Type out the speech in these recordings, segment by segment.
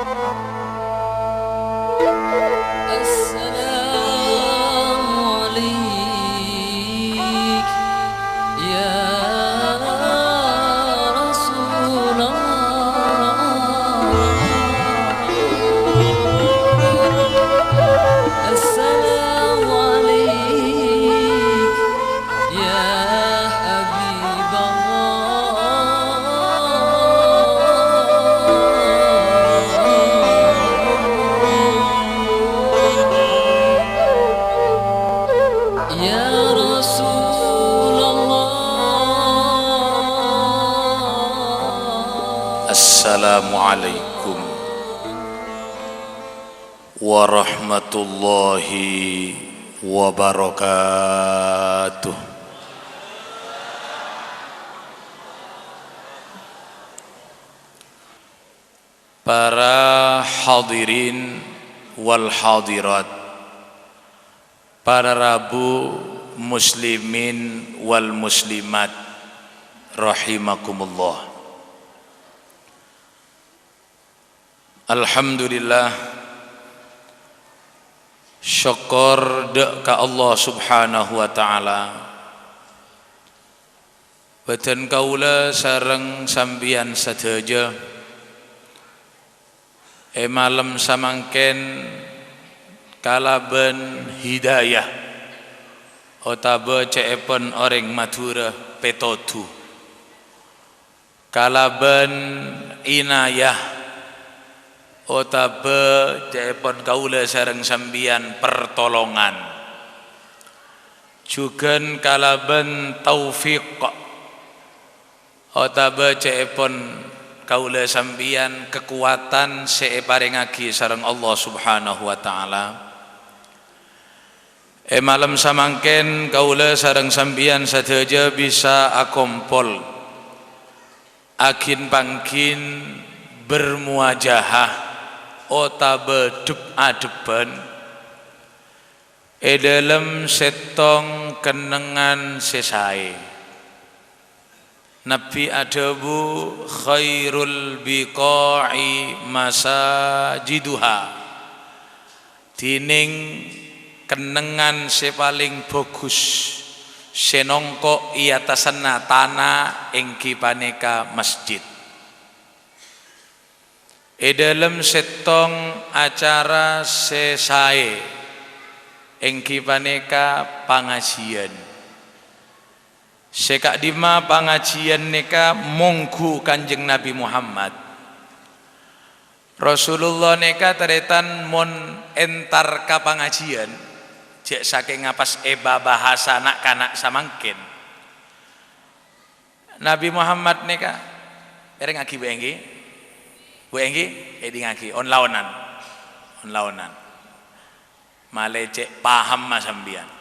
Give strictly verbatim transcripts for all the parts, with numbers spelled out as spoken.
السلام عليك يا رسول الله. السلام عليك يا حبيب الله. يا رسول الله. السلام عليكم ورحمة الله وبركاته. Para hadirin wal hadirat, para rabu muslimin wal muslimat rahimakumullah. Alhamdulillah, sokkor dâ' ka Allah Subhanahu wa Ta'ala. Bâdân kaulâ sareng sampèyan sadhâjâ è malem samangkèn kalabân hidayah otabâ ca'èpon orèng Madhurâ pètodhu. Kalabân inayah otabâ ca'èpon kaulâ sareng sampèyan pertolongan, jhughân kalabân taufik otabâ ca'èpon kaulâ sampèyan kakowadhân sè èparèngaghi sareng Allah Subhanahu wa Ta'ala. È malem samangkèn, kaulâ sareng sampèyan sadhâjâ bisa akompol, aghin-pangghin bermuajahah otabâ dhep-adhebbhân è dâlem sèttong kennengngan sè saè. Nabbhi adhâbu, "Khairul biqa'i masajiduha." Dhinèng kennengngan sè palèng bhâghus sè nongko' è attasanna tana èngghi panèka masjid. È dâlem sèttong acara sè saè, èngghi panèka pangajiyân. Sè ka'dimma pangajiyân nèka mongghu Kanjeng Nabi Muhammad. Rasulullah nèka tarètan mon entar ka pangajiyân, jhâ' sakènga pas èbabahasa na'-kana' samangkèn. Nabi Muhammad nèka, èrèngngaghi, Bu, èngghi? Bu, èngghi? Èdingngaghi, on-laonan. On-laonan. Malè cè' pahamma sampèyan.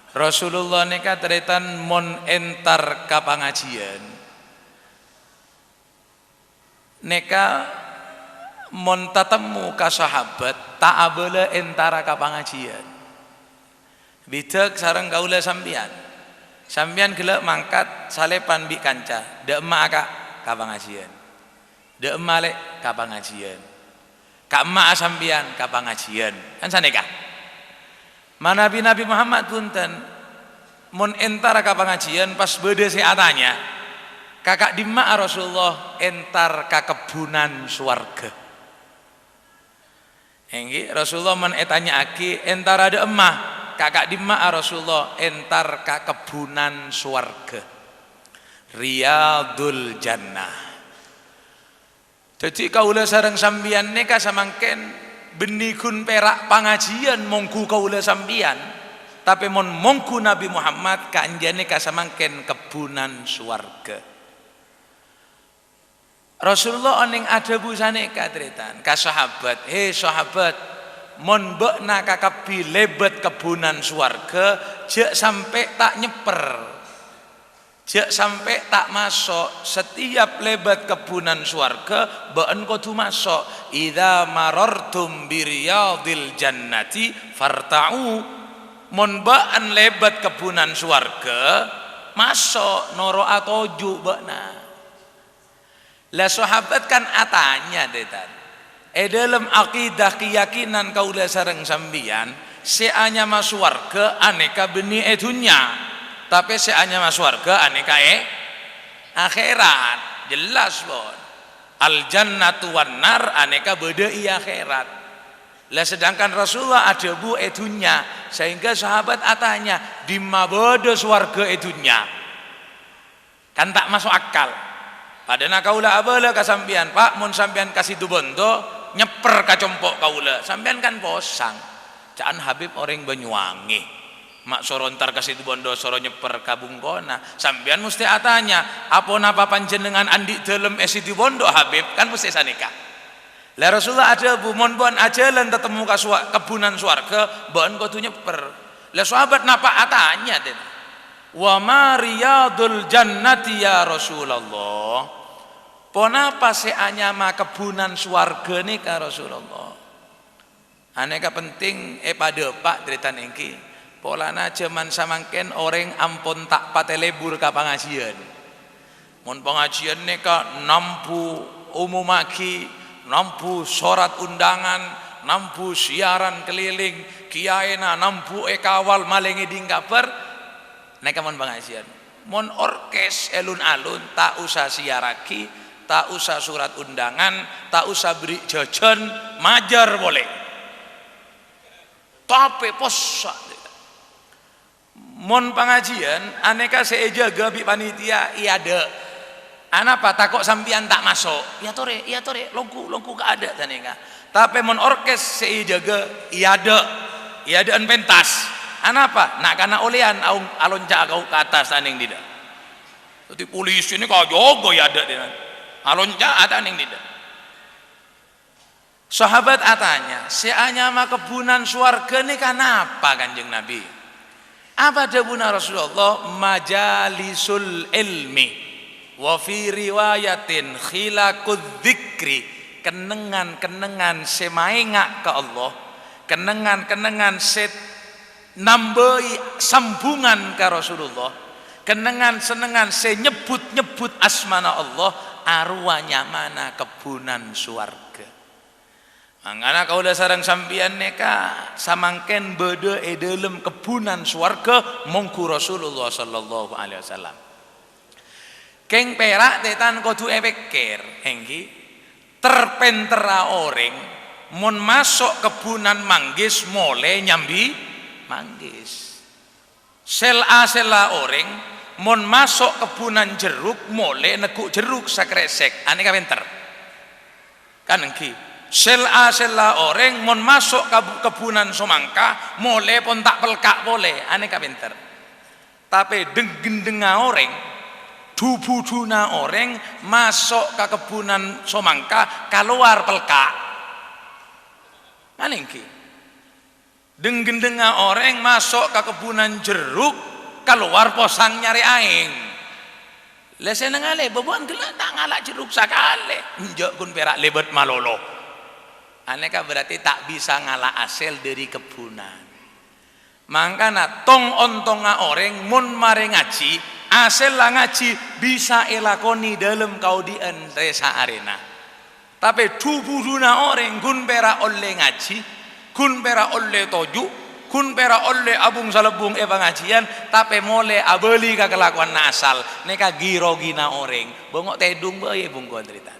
Rasulullah nèka tarètan mon entar ka pangajiyân, nèka mon tatemmo ka sahabat, ta' abâlâ entara ka pangajiyân. Bhidhâ sareng kaulâ sampèyan. Sampèyan ghellâ' mangkat salèpan bi' kanca, dâ' emma'a, Ka', ka pangajiyân. Dâ' emma', Lè', ka pangajiyân. Ka' emma'a sampèyan ka pangajiyân. Kan sanèka. Manabi Nabi Muhammad bhunten, mon entara ka pangajiyân pas bâdâ sè atanya, "Ka ka'dimma'a Rasulullah entar ka kebbhunan sowarghâ?" Èngghi, Rasulullah mon ètanya'aghi, "Entara dâ' emma, ka ka'dimma'a Rasulullah entar ka kebbhunan sowarghâ?" Riyadul Jannah. Dhâddhi, kaulâ sareng sampèyan nèka samangkèn bânnè ghun pèra' pangajiyân mongghu kaulâ sampèyan, tapè mon mongghu Nabi Muhammad, ka'anjâ nèka samangkèn kebbhunan sowarghâ. Rasulullah onèng adhâbu sanèka, tarètan, ka sahabat, "Hè, sahabat, mon bâ'na kakabbhi lèbât kebbhunan sowarghâ, jhâ' sampè' ta' nyèpper." Jhâ' sampè' ta' maso', satèyap lèbât kebbhunan sowarghâ, bâ'ân kodhu maso'. "Idza marartum bi riyadil jannati farta'u." Mon bâ'ân lèbât kebbhunan sowarghâ, maso', noro'a toju' bâ'na. La sahabat kan atanya, tarètan. È dhâlem akidah keyakinan kaulâ sareng sampèyan, sè anyama sowarghâ anèka bânnè è dhunnya, tapè sè anyama sowarghâ anèka è akhèrat. Jelas, pon. Al-jannatu wan nar anèka bâdâ è akhèrat. Lah, sedangkan Rasulullah adhâbu è dhunnya, sehingga sahabat atanya, "Dimma bâdâ sowarghâ è dhunnya?" Kan ta' maso' akal. Padâna kaulâ abâlâ ka sampèyan, "Pak, mon sampèyan ka Situbondo, nyèpper ka compo' kaulâ, sampèyan kan posang." Ca'an Habib orèng Banyuwangi. Ma' soro entar ka Situbondo, soro nyèpper ka bungkona. Sampèyan mostè atanya, "Aponapa panjhennengngan andi' dhâlem è Situbondo, Habib?" Kan mostè sanèka. Lah, Rasulullah adhâbu, "Mon bâ'ân ajhâlân tatemmo ka sowa-, kebbhunan sowarghâ, bâ'ân kodhu nyèpper." Lah, sahabat napa' atanya, dina, "Wa ma riyadul jannati, ya Rasulullah?" Ponapa sè anyama kebbhunan sowarghâ nèka, Rasulullah? Anèka penting èpadâpa', tarètan ènggi. Polana jhâman samangkèn orèng ampon ta' patè lebur ka pangajiyân. Mon pangajiyân nèka nambu umummaghi, nambu sorat undangan, nambu siaran keliling, kiyaèna nambu èkawal malè ngèdhing kabhâr, nèka mon pangajiyân. Mon orkes è lun-alun, ta' osa siarraghi, ta' osa sorat undangan, ta' osa bherri' jhâjhân, majâr polè. Tapè possa'. Mon pangajiyân, anèka sè èjâgâ bi' panitia è adâ'. Anapa tako' sampèyan ta' maso'? Èyatorè, èyatorè, longghu, longghu ka adâ' sanèka. Tapè mon orkes sè èjâgâ è adâ', è adâ'ân pentas. Anapa? Na'-kana' olèyan aung-, alonca'a ka, ka attas ta' nèng dhidhâ. Dhâddhi polisi nèka ajâgâ è adâ' dhina. Alonca'a ta' nèng dhidhâ. Sahabat atanya, "Sè anyama kebbhunan sowarghâ nèka napa, Kanjeng Nabi?" Apa dhâbuna Rasulullah? "Majalisul ilmi, wa fi riwayatin khilaqud dzikri," kennengngan-kennengngan sè maènga' ka Allah, kennengngan-kennengngan sè nambâi sambhungan ka Rasulullah, kennengngan-sennengngan sè nyebbhut-nyebbhut asmana Allah, arowa nyamana kebbhunan sowarghâ. Mangkana kaulâ sareng sampèyan nèka samangkèn bâdâ è dhâlem kebbhunan sowarghâ mongghu Rasulullah sallallahu alaihi wasallam. Kèng pèra' tarètan kodhu èpèkkèr, ènggi, ter-pènterra orèng mon maso' kebbhunan manggis molè nyambi manggis. Sel-asella orèng mon maso' kebbhunan jerruk molè neggu' jerruk sakresek, anèka pènter. Kan ènggi, sel-asella orèng mon maso' kab-, kebbhunan somangka molè pon ta' pelka' polè, anèka pènter. Tapè dheng-ghendhengnga orèng, dhu-budhuna orèng maso' ka kebbhunan somangka kalowar pelka'. Kan ènggi. Dheng-ghendhengnga orèng maso' ka kebbhunan jerruk, kalowar posang nyarè aèng. Lè sè nangalè, bâbâ'ân ghellâ' ta' ngala' jerruk sakalè, enjâ' ghun pèra' lèbât malolo. Anèka berarti ta' bisa ngala' asèl dhâri kebbhunan. Mangkana tong-ontongnga orèng mon marè ngajhi, asèlla ngajhi bisa èlakonè dhâlem kaodi'ân rè-saarèna. Tapè dhu-budhuna orèng ghun pèra' ollè ngajhi, ghun pèra' ollè toju', ghun pèra' ollè abhung-salèbhung è pangajhiyân, tapè molè abâli ka kalakowanna asal, nèka ghi-roghina orèng. Bângo' tèdhung bhâi bungkona tarètan.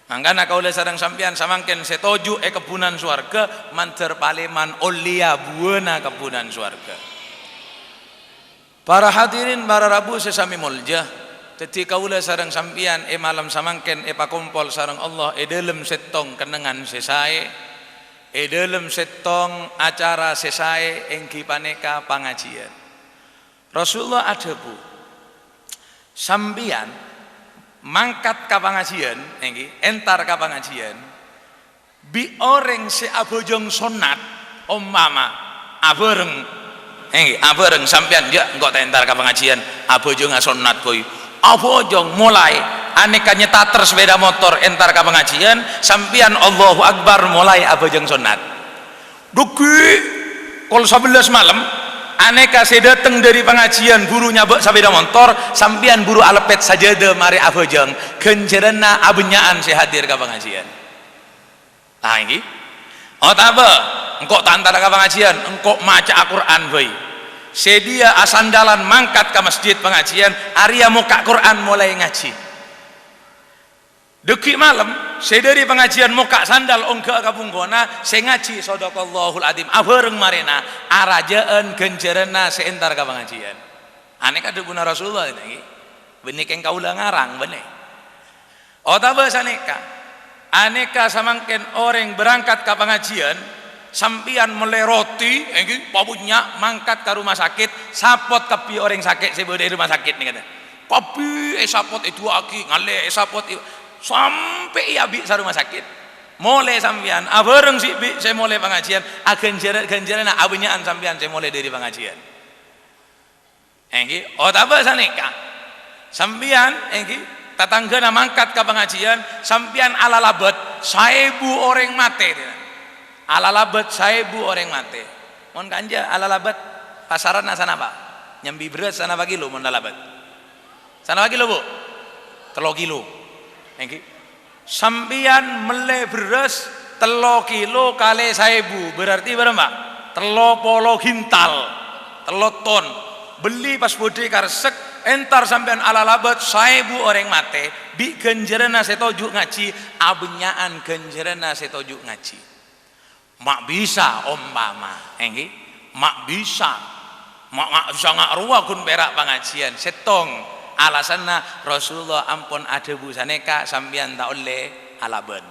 Mangkana kaulâ sareng sampèyan samangkèn sè toju' è kebbhunan sowarghâ, mandhâr palèman ollèya buwâna kebbhunan sowarghâ. Para hadirin, para rabu sè samè molja, dhâddhi kaulâ sareng sampèyan è malem samangkèn èpakompol sareng Allah è dhâlem sèttong kennengngan sè saè, è dhâlem sèttong acara sè saè, ènggi panèka pangajhiyân. Rasulullah adhâbu, "Sampèyan mangkat ka pangajhiyân, ènggi, entar ka pangajhiyân, bi' orèng sè abhâjâng sonnat, ompama, abhâreng, ènggi, abhâreng sampèyan, jâ', engko' ta' entar ka pangajhiyân, abhâjângnga sonnat, bhâi. Abhâjâng molaè anèka nyetater sepeda motor entar ka pangajhiyân, sampèyan Allahu Akbar molaè abhâjâng sonnat." Dhuggi' kol sabellâs malem, anèka sè dâteng dhâri pangajhiyân buru nyabâ' sapèda montor, sampèyan buru aleppet sajâdâ marè abhâjâng, ghânjhârânna abânnya'an sè hadir ka pangajhiyân. Ah, ènggi. Otabâ, engko' ta' entar ka pangajiân, engko' maca'a Qur'an bhâi. Sè dhiyâ asandalan mangkat ka masjid pangajiân, arèya mokka' Qur'an molaè ngajhi. Dhâggi' malem, sè dhâri pangajiân mokka' sandal ongghâ'â ka bungkona, sè ngajhi, sadaqallahul adzim, abhâreng marèna, arajâ'ân ghânjhârânna sè entar ka pangajiân. Anèka dhâbuna Rasulullah, ènggi. Bânnè kèng kaulâ ngarang, bânnè. Otabâ sanèka, anèka samangkèn orèng berangkat ka pangajiân, sampèyan mellè roti, ènggi, pabânnya', mangkat ka rumah sakit, sapot kabbhi orèng sakè' sè bâdâ è rumah sakit nèka. Kabbhi èsapot, èdu'aaghi, ngallè èsapot, è-, sampè' èabi' sarumah sakit. Molè sampèyan, abhâreng sè bi' sè molè pangajiân, aghânjhârâ-, ghânjhârânna abânnya'an sampèyan sè molè dhâri pangajiân. Ènggi, otabâ sanèka. Sampèyan, ènggi, tatangghâna mangkat ka pangajiân, sampèyan alalabât saèbu orèng matè. Alalabât saèbu orèng matè. Mon kanja alalabât, pasaranna sanapa? Nyambi bherrâs sanapa kilo mon lalabât? Sanapa kilo, Bu? Tello kilo. Ènggi. Sampèyan mellè bherrâs tello kilo kalè saèbu, berarti bârâmpa? Tello polo kintal, tello ton. Bellè pas budi karesek, entar sampèyan alalabât saèbu orèng matè, bi' ghânjhârânna sè toju' ngajhi, abânnya'an ghânjhârânna sè toju' ngajhi. Ma' bisa ompama, ènggi? Ma' bisa. Ma', ma' bisa nga' rowa ghun pèra' pangajiân. Sèttong, alasanna Rasulullah ampon adhâbu sanèka, sampèyan ta' ollè alabân.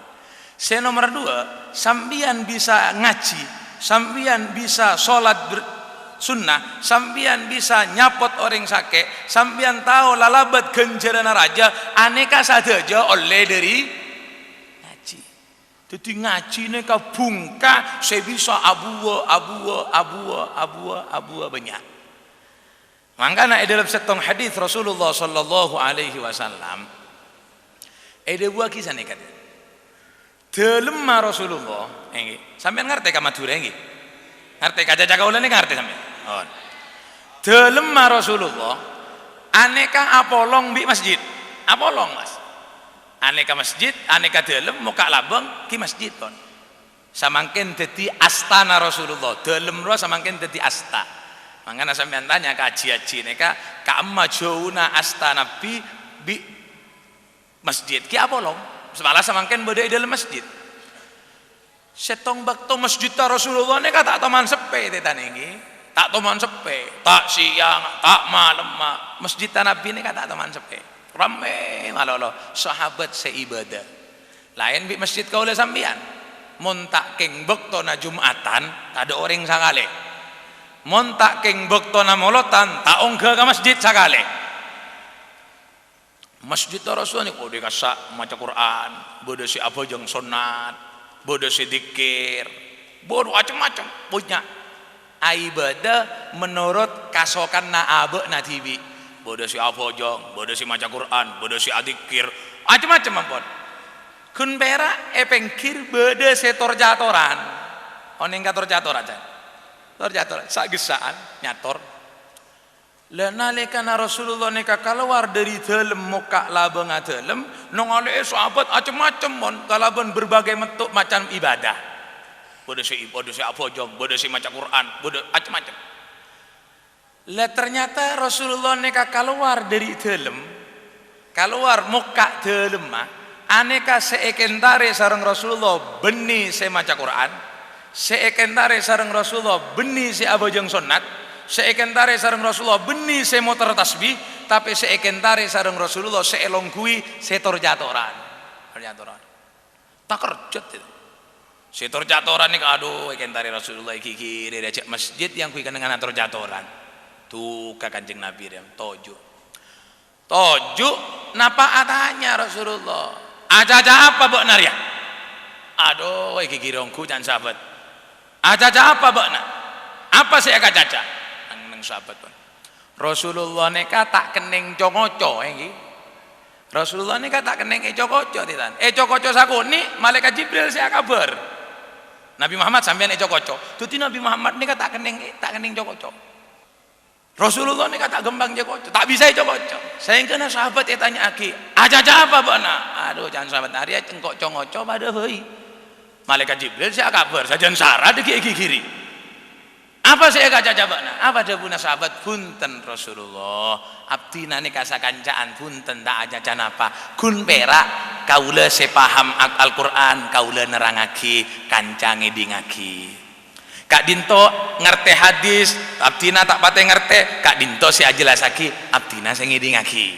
Sè nomer duwâ', sampèyan bisa ngajhi, sampèyan bisa sholat ber-, sunnah, sampèyan bisa nyapot orèng sakè', sampèyan tao lalabât ghânjhârânna rajâ, anèka sadhâjâ ollè dhâri ngajhi. Dhâddhi, ngajhi nèka bungka sè bisa abuwâ, abuwâ, abuwâ, abuwâ, abuwâ bânnya'. Mangkana è dhâlem sèttong hadits Rasulullah sallallahu alaihi wasallam èdhâbuwâghi sanèka, dhâlemma Rasulullah, ènggi. Sampèyan ngartè ka Madhurâ, ènggi? Ngartè ka caca kaulâ nèka ngartè sampèyan? Oh. Dhâlemma Rasulullah anèka apolong bi' masjid. Apolong, Mas. Anèka masjid, anèka dhâlem, mokka' labâng, ghi' masjid, pon. Samangkèn dhâddhi astana Rasulullah, dhâlem rowa samangkèn dhâddhi asta. Mangkana sampèyan tanya ka aji-aji nèka, ka'emma jhâuna asta Nabbhi bi' masjid? Ghi' apolong, malah samangkèn bâdâ è dhâlem masjid. Sèttong bâkto masjiddhâ Rasulullah nèka ta' toman seppè, tètanè, ènggi. Ta' toman seppè, ta' sèyang, ta' malemma. Masjiddhâ Nabbhi nèka ta' toman seppè. Rammè malolo, sahabat sè ibadah. Laèn bi' masjid kaulâ sampèyan. Mon ta' kèng bâktona Jum'atan, tadâ' orèng sakalè. Mon ta' kèng bâktona molodhân, ta' ongghâ ka masjid sakalè. Masjid Rasulullah nèko bâdâ kassa' maca Qur'an, bâdâ sè abhâjâng sonnat, bâdâ sè dzikir, bâdâ macem-macem, punya ibadah menurut kasokanna abâ'na dhibi'. Bâdâ sè abhâjâng, bâdâ sè maca Qur'an, bâdâ sè adzikir, macem-macem ampon. Ghun pèra' è pèngghir bâdâ sè tor-catoran. Onèng ka tor-catoran, can? Tor-catoran, sa'-gessa'an, nyator. Lah, nalèkana Rasulullah nèka kalowar dhâri dhâlem mokka' labângnga dhâlem, nangalè'è sahabat acem-macem, mon, kalabân berbagai bentuk macam ibadah. Bâdâ sè, bâdâ sè abhâjâng, bâdâ sè maca Qur'an, bâdâ acem-macem. Lah, ternyata Rasulullah nèka kalowar dhâri dhâlem, kalowar mokka' dhâlemma, anèka sè èkèntarè sareng Rasulullah bânnè sè maca Qur'an, sè èkèntarè sareng Rasulullah bânnè sè abhâjâng sonnat, sè èkèntarè sareng Rasulullah bânnè sè moter tasbih, tapè sè èkèntarè sareng Rasulullah sè èlongghuwi sè tor-catoran. Tor-catoran. Takerjhât, ya. Sè tor-catoran nèka, adhu, èkèntarè Rasulullah èghighiri, rèya jhâ' masjid èyangghuy kennengnganna tor-catoran. Duka Kanjeng Nabi rèya, toju'. Toju', napa atanya Rasulullah? "Acaca apa bâ'na rèya?" Adhu, èghighiri ongghu can sahabat. "Acaca apa bâ'na? Apa sè èkacaca?" Neng-neng sahabat, pon. Rasulullah nèka ta' kennèng co-ngoco, ènggi. Rasulullah nèka ta' kennèng èco-koco, tètan. Èco-koco sakonè', Malaikat Jibril sè akabhâr. Nabi Muhammad sampèyan èco-koco. Dhâddhi Nabi Muhammad nèka ta' kennèng, ta' kennèng co-koco. Rasulullah nèka ta' ghâmpang co-koco, ta' bisa èco-koco. Saèngghâna sahabat ètanya'aghi, "Acaca apa bâ'na?" Adhu, can sahabat, "Arèya cengko' co-ngoco padâ bhâi." Malaikat Jibril sè akabhâr, sajân Sara dhâggi' èghighiri. Apa sè èkacaca bâ'na? Apa dhâbuna sahabat? "Bhunten, Rasulullah. Abdhina nèka sakanca'an, bhunten ta' acaca napa. Ghun pèra' kaulâ sè paham ak-, Al-Qur'an, kaulâ nerrangngaghi, kanca ngèdingngaghi. Ka'dinto ngartè hadis, abdhina ta' patè ngartè, ka'dinto sè ajellassaghi, abdhina sè ngèdingngaghi."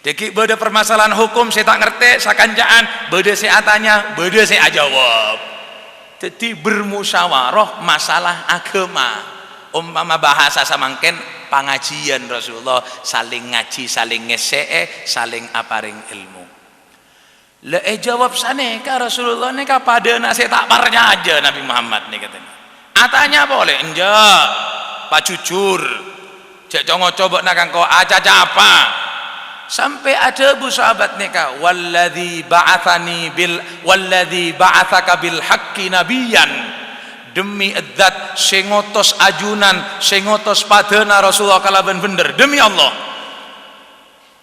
Dhâggi' bâdâ parmasalahan hokom sè ta' ngartè, sakanca'an, bâdâ sè atanya, bâdâ sè ajâwâb. Dhâddhi, bermusyawarah masalah aghâma. Ompama bahasa samangkèn, pangajiyân Rasulullah, saling ngajhi, saling ngèssè'è, saling aparèng èlmo. La èjâwâb sanèka Rasulullah nèka padâna sè ta' parcajâ Nabi Muhammad nèka, tèna. Atanya polè, "Enjâ', pajhujhur. Jhâ' co-ngoco bâ'na ka engko', acaca apa?" Sampè' adhâbu sahabat nèka, "Walladzi ba'atsani bil, walladzi ba'atsaka bil haqqi nabiyyan." Demi Dzat sè ngotos ajunan, sè ngotos padâna Rasulullah kalabân bhendher. Demi Allah.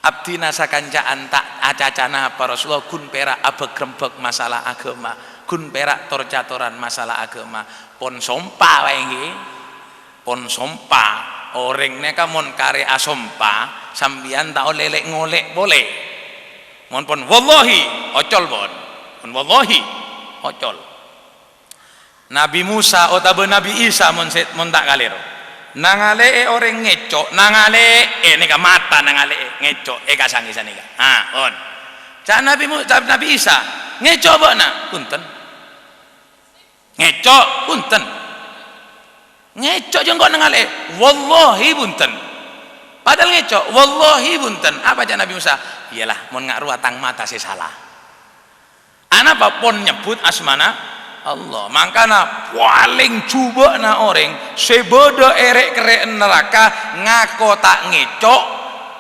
Abdhina sakanca'an ta' acaca napa Rasulullah, ghun pèra' abâk-rembâk masalah aghâma, ghun pèra' tor-catoran masalah aghâma. Pon sompa bhâi, ngghi. Pon sompa. Orèng nèka mon karè asompa, sampèyan ta' ollè lè'-ngolè' polè. Mon pon wallahi, ocol pon. Pon wallahi, ocol. Nabi Musa otabâ Nabi Isa mon sè, mon ta' kalèro. Nangalè'è orèng ngèco', nangalè'è, nèka mata nangalè'è, ngèco' è kasangè sanèka. Ha, pon. Ca' Nabi Mu-, ca' Nabi Isa, "Ngèco' bâ'na?" "Bhunten." "Ngèco'?" "Bhunten." "Ngèco' jhâ' engko' nangalè'è?" "Wallahi bhunten." Padahal ngèco', "Wallahi bhunten." Apa ca' Nabi Musa? "Iyalah, mon nga' rowa tang mata sè sala." Anapa pon nyebbhut asmana Allah? Mangkana palèng jhubâ'na orèng sè bâdâ è rè'-kerrè'an naraka ngako ta' ngèco',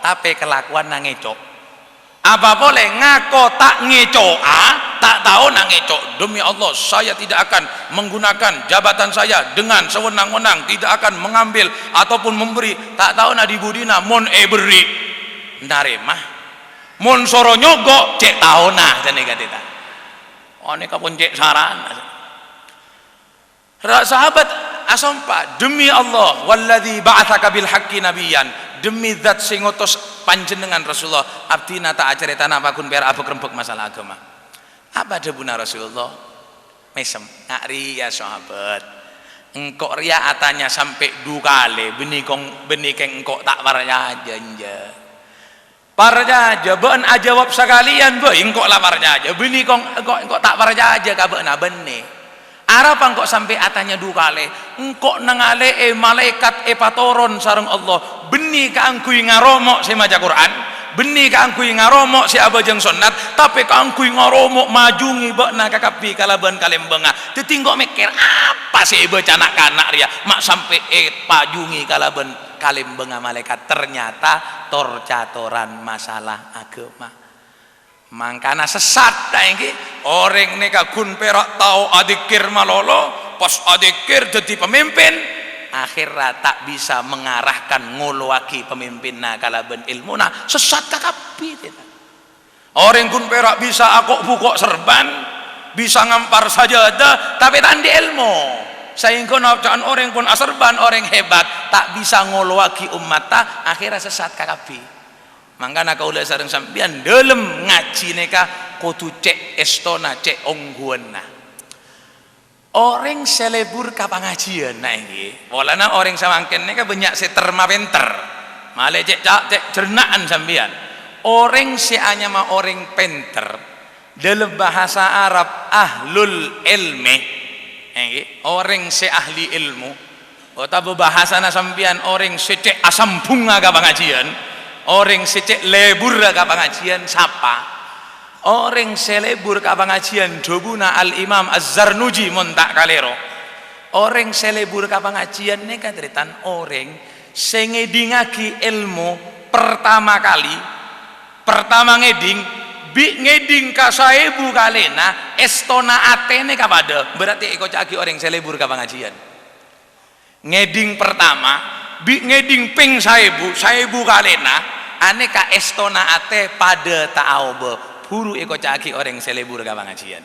tapè kalakowanna ngèco'. Apa polè ngako ta' ngèco'a, ta' taona ngèco'. "Demi Allah, saya tidak akan menggunakan jabatan saya dengan sewenang-wenang, tidak akan mengambil ataupun memberi." Ta' taona dhi-budhina mon èberri'. Narèma. Mon soro nyogo', cè' taona, jâ' nèka dhita. Oh, nèka pon cè' sarana. Ra-, sahabat asompa, "Demi Allah, walladzi ba'atsaka bil haqqi nabiyyan, demi Dzat sè ngotos panjhennengngan Rasulullah, abdhina ta' acarèta napa ghun pèra' abâk-rembâk masalah aghâma." Apa dhâbuna Rasulullah? Mèsem, "Nga' rèya, sahabat. Engko' rèya atanya sampè' du kalè, bânnè kong-, bânnè kèng engko' ta' parcajâ, enjâ'." "Parcajâ, bâ'na ajâwâb sakalèyan, bâi engko' la parcajâ. Bânnè kong-, engko', engko' ta' parcajâ ka bâ'na, bânnè. Arapa engko' sampè' atanya du kalè? Engko' nangalè'è malaèkat èpatoron sareng Allah, bânnè kaangghuy ngaromo' sè maca Qur'an, bânnè kaangghuy ngaromo' sè abhâjâng sonnat, tapè kaangghuy ngaromo' majhungè bâ'na kakabbhi kalabân kalèmbângnga. Dhâddhi engko' mèkkèr, apa sè èbâca na'-kana' rèya ma' sampè' èpajhungè kalabân kalèmbângnga malaèkat, ternyata tor-catoran masalah aghâma." Mangkana sessat, ta' ènggi? Orèng nèka ghun pèra' tao adzikir malolo, pas adzikir dhâddhi pamimpin, akhèrra ta' bisa mengarahkan, ngolowaghi pamimpinna kalabân èlmona, sessat kakabbhi, ta'? Orèng ghun pèra' bisa ako'-buko' serban, bisa ngampar sajâdâ, tapè ta' andi' èlmo. Saèngghâ na-, ca'an orèng pon aserban, orèng hebat, ta' bisa ngolowaghi ommatta, akhèrra sessat kakabbhi. Mangkana kaulâ sareng sampèyan dâlem ngajhi nèka kodhu cè' èstona, cè' ongghuwânna. Orèng sè lebur ka pangajhiyân, na ènggi, polana orèng samangkèn nèka bânnya' sè terma pènter. Malè cè' ca-, cè' jerna'an sampèyan. Orèng sè anyama orèng pènter, dâlem bahasa Arab ahlul ilmi, ènggi, orèng sè ahli èlmo, otabâ bahasana sampèyan orèng sè cè' asambhungnga ka pangajhiyân, orèng sè cè' leburra ka pangajhiyân, sapa? Orèng sè lebur ka pangajhiyân, dhâbuna Al-Imam Az-Zarnuji, mon ta' kalèro. Orèng sè lebur ka pangajhiyân nèka, tarètan, orèng sè ngèdingngaghi èlmo pertama kali, pertama ngèding, bi' ngèding ka saèbu kalèna, èstona atèna kapadâ, berarti èkoca'aghi orèng sè lebur ka pangajhiyân. Ngèding pertama, bi' ngèding pèng saèbu, saèbu kalèna, anèka èstona atè padâ ta' aobâ, buru èkoca'aghi orèng sè lebur ka pangajhiyân.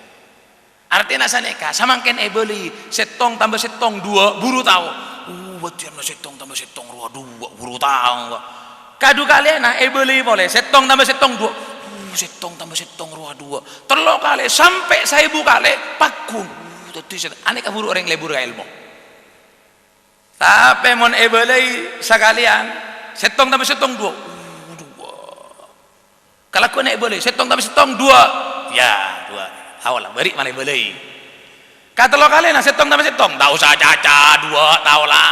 Artèna sanèka, samangkèn èbâlâi, sèttong tamba sèttong, duwâ', buru tao. Uh, bâdhiyânna sèttong tamba sèttong rowa duwâ', buru tao, kok. Kadu kalèna èbâlâi polè, sèttong tamba sèttong, duwâ'. Uh, sèttong tamba sèttong rowa duwâ'. Tello kalè, sampè' saèbu kalè, pagghun. Uh, dhâddhi sè-, anèka buru orèng lebur ka èlmo. Tapè mon èbâlâi sakalèyan, sèttong tamba sèttong, duwâ'. Uh, duwâ'. Kalagguwân èbâlâi, sèttong tamba sèttong, duwâ'. Iyâ, duwâ'. Tao la, bâri' malè bâlâi. Katello kalèna, sèttong tamba sèttong, ta' osa acaca, duwâ', tao la.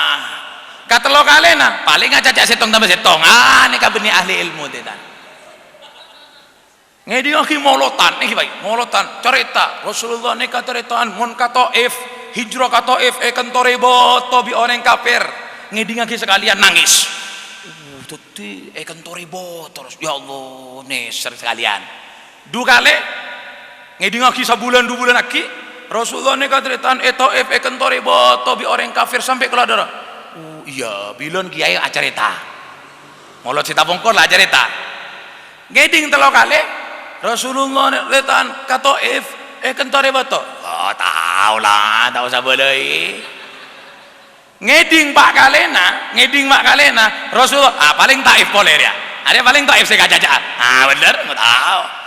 Katello kalèna, palèng acaca sèttong tamba sèttong. Ah, nèka bânnè ahli èlmo, tètan. Ngèdingngaghi molotan, nèka, Pak, molotan, carèta. Rasulullah nèka carèta'an, mon ka Taif, hijrah ka Taif, èkentorè bâto bi' orèng kafir. Ngèdingngaghi sakalèyan, nangès. Uh, dhâddhi èkentorè bâto, ya Allah, nèser sakalèyan. Du kalè, ngèdingngaghi sabulân, du bulân aghi', Rasulullah nèka carèta'an è Taif èkentorè bâto bi' orèng kafir sampè' kala dârâ. Oh, iyâ, bilân kèyaè acarèta. Molot sè tapongkor la acarèta. Ngèding tello kalè, Rasulullah carèta'an ka Taif èkentorè bâto. Oh, tao la, ta' osa bâlâi. Ngèding pa' kalèna, ngèding pa' kalèna, Rasulullah, ah, palèng Taif polè rèya. Arèya palèng Taif sè kacaca'an. Ah, bhender, tao.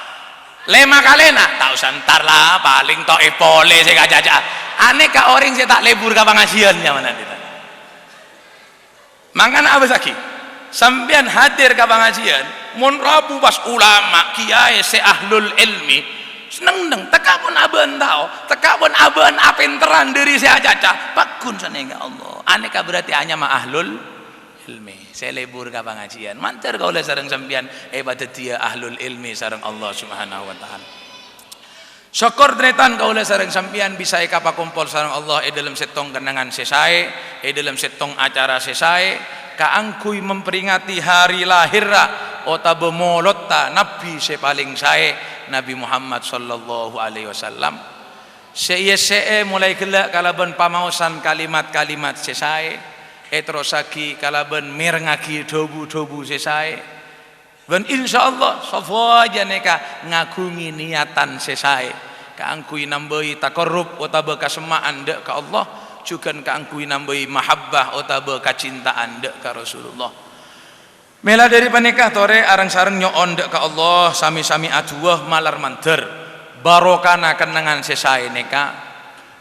Lèma kalèna, ta' osa entar la, palèng Taif polè sè kacaca'an. Anèka orèng sè ta' lebur ka pangajiân nyamana, gitu. Mangkana abâssaghi, sampèyan hadir ka pangajiân, mon rabu pas ulama, kèyaè sè ahlul ilmi, Neng-enneng, tekka' pon abâ'na tao, tekka' pon abâ'na apènterran dhâri sè acaca, pagghun sanèka Allah. Anèka berarti anyama ahlul ilmi, sè lebur ka pangajiân. Mandhâr kaulâ sareng sampèyan èpadhâddhiyâ ahlul ilmi sareng Allah Subhanahu wa Ta'ala. Sokkor tarètan kaulâ sareng sampèyan bisa èkapakompol sareng Allah è dhâlem sèttong kennengngan sè saè, è dhâlem sèttong acara sè saè, kaangghuy memperingati hari lahirra otabâ molodda Nabbhi sè palèng saè, Nabbhi Muhammad sallallahu alaihi wasallam, sè èyessè'è molaè ghellâ' kalabân pamaosan kalimat-kalimat sè saè, èterrossaghi kalabân mèrengngaghi dhâbu-dhâbu sè saè, bân insyaallah sadhâjâ nèka ngaghungè niyatan sè saè kaangghuy nambâi taqarrub otabâ kasemma'an dâ' ka Allah, jhughân kaangghuy nambâi mahabbah otabâ kacinta'an dâ' ka Rasulullah. Mèla dhâri panèka torè areng-sareng nyo'on dâ' ka Allah, samè-samè adu'a malar mandhâr barokana kennengngan sè saè nèka,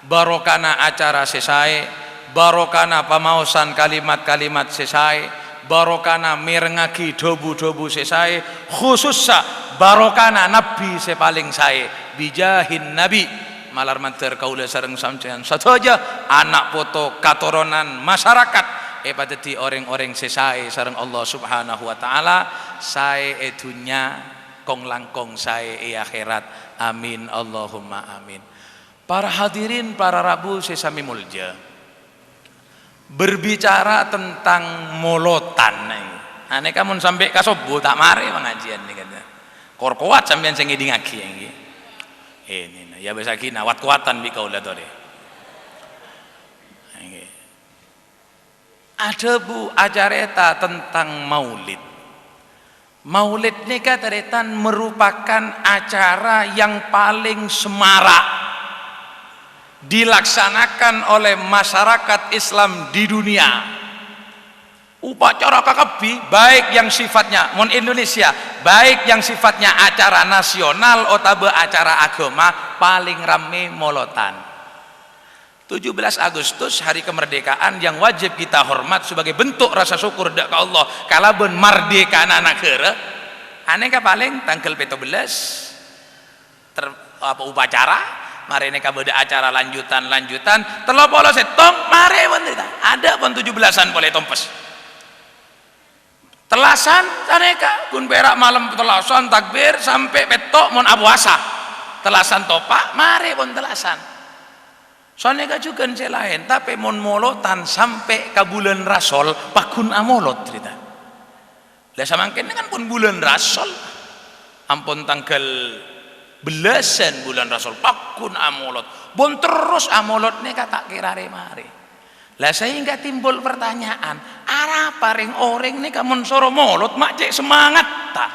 barokana acara sè saè, barokana pamaosan kalimat-kalimat sè saè, barokana mèrengngaghi dhâbu-dhâbu sè saè, khusussa barokana Nabbhi sè palèng saè, bijahin Nabi. Malar mandhâr kaulâ sareng sampèyan sadhâjâ, ana' poto katoronan masarakat, èpadhâddhi orèng-orèng sè saè sareng Allah Subhanahu wa Ta'ala, saè è dhunnya, kong-langkong saè è akhèrat. Amin, Allahumma amin. Para hadirin, para rabu sè samè molja. Berbicara tentang molotan, nah, nèka mon sampè' ka sobbhu ta' marè pangajiân nèka. Kor kowat sampèyan sè ngèdingngaghi, ènggi. Ini, nah, ya, biasa ghi, nah, wat-kowatan bi' kaulâ torè. Ènggi. Adhâbu acarèta tentang maulid. Maulid nèka, tarètan, merupakan acara yang paling semarak dilaksanakan oleh masyarakat Islam di dunia. Upacara kakabbhi, baik yang sifatnya, mon Indonesia, baik yang sifatnya acara nasional otabâ acara aghâma, paling rammè molotan. Tujuh belas Agustus, hari kemerdekaan yang wajib kita hormat sebagai bentuk rasa syukur dâ' ka Allah kalabân mardhikana naghârâ. Anèka palèng tangghâl pètto bellâs, ter-, apa, upacara, marè nèka bâdâ acara lanjutan-lanjutan, tello polo sèttong, marè pon, adâ' pon tujuh belasan polè tompes. Tellasan, sanèka, ghun pèra' malem tellasan, takbir, sampè' pètto' mon apowasa. Tellasan topa', marè pon tellasan. Sanèka jhughân sè laèn, tapè mon molotan sampè' ka bulân Rasol, pagghun amolot, tarètan. Lah, samangkèn kan pon bulân Rasol. Ampon tangghâl bellâsân bulân Rasol, pagghun amolot. Pon terros amolot nèka ta' kèra rè-marè. Lah, sehingga timbul pertanyaan, arapa rèng-orèng nèka mon soro molot ma' cè' semangatta?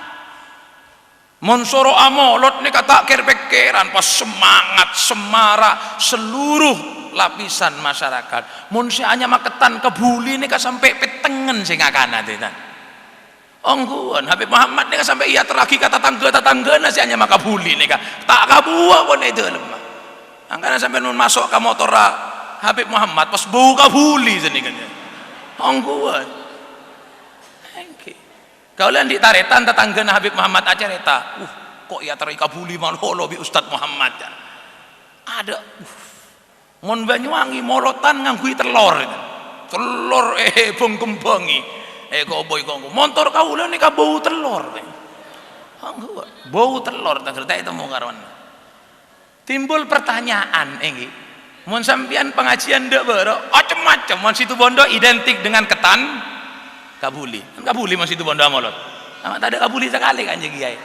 Mon soro amolod nèka ta' kèr-pèkkèran, pas semangat, semarak seluruh lapisan masyarakat. Mon sè anyama kettan kabuli nèka sampè' pèttengngen sè ngakana, dinah. Ongghuwân, Habib Muhammad nèka sampè' èyaterraghi ka tatangghâ-tatanggâna sè anyama kabuli nèka. Ta' kabuwâ pon è dâlemma. Mangkana sampèyan mon maso' ka motorra Habib Muhammad, pas bâu kabuli sanèka. Ongghuwân. Èngghi. Kaulâ andi' tarètan tatangghâna Habib Muhammad acarèta, "Uh, ko' èyaterraghi kabuli malolo bi' Ustad Muhammad," ca'na. Adâ', uh, mon Banyuwangi molotan ngangghuy tellor. Tellor, eh, bâng-kembhângi. Eh, koboi kongko. Montor kaulâ nèka bâu tellor. Bâu tellor, ta' ngartè temu karowan. Timbul pertanyaan, èngghi. Mon sampèyan pangajiân dâ' bârâ', macem-macem. Mon Situbondo identik dengan kettan kabuli. Kan kabuli mon Situbondo amolod. Ama' tadâ' kabuli sakalè kan, Kèyaè.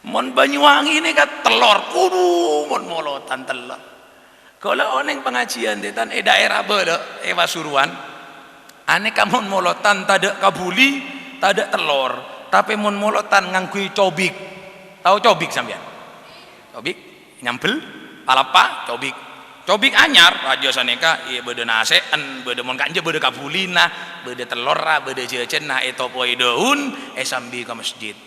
Mon Banyuwangi nèka tellor, kudu mon molotan tellor. Kaulâ onèng pangajiân, dinah, è daerah bârâ', è Pasuruan. Anèka mon molotan tadâ' kabuli, tadâ' tellor, tapè mon molotan ngangghuy cobik. Tao cobik sampèyan? Cobik, nyambel, palapa, cobik. Cobik anyar, rajâ sanèka, iyâ bâdâ nasè'en, bâdâ mon ka'anja bâdâ kabulina, bâdâ tellorra, bâdâ jhâjhânna, ètopoè dâun, èsambi ka masjid.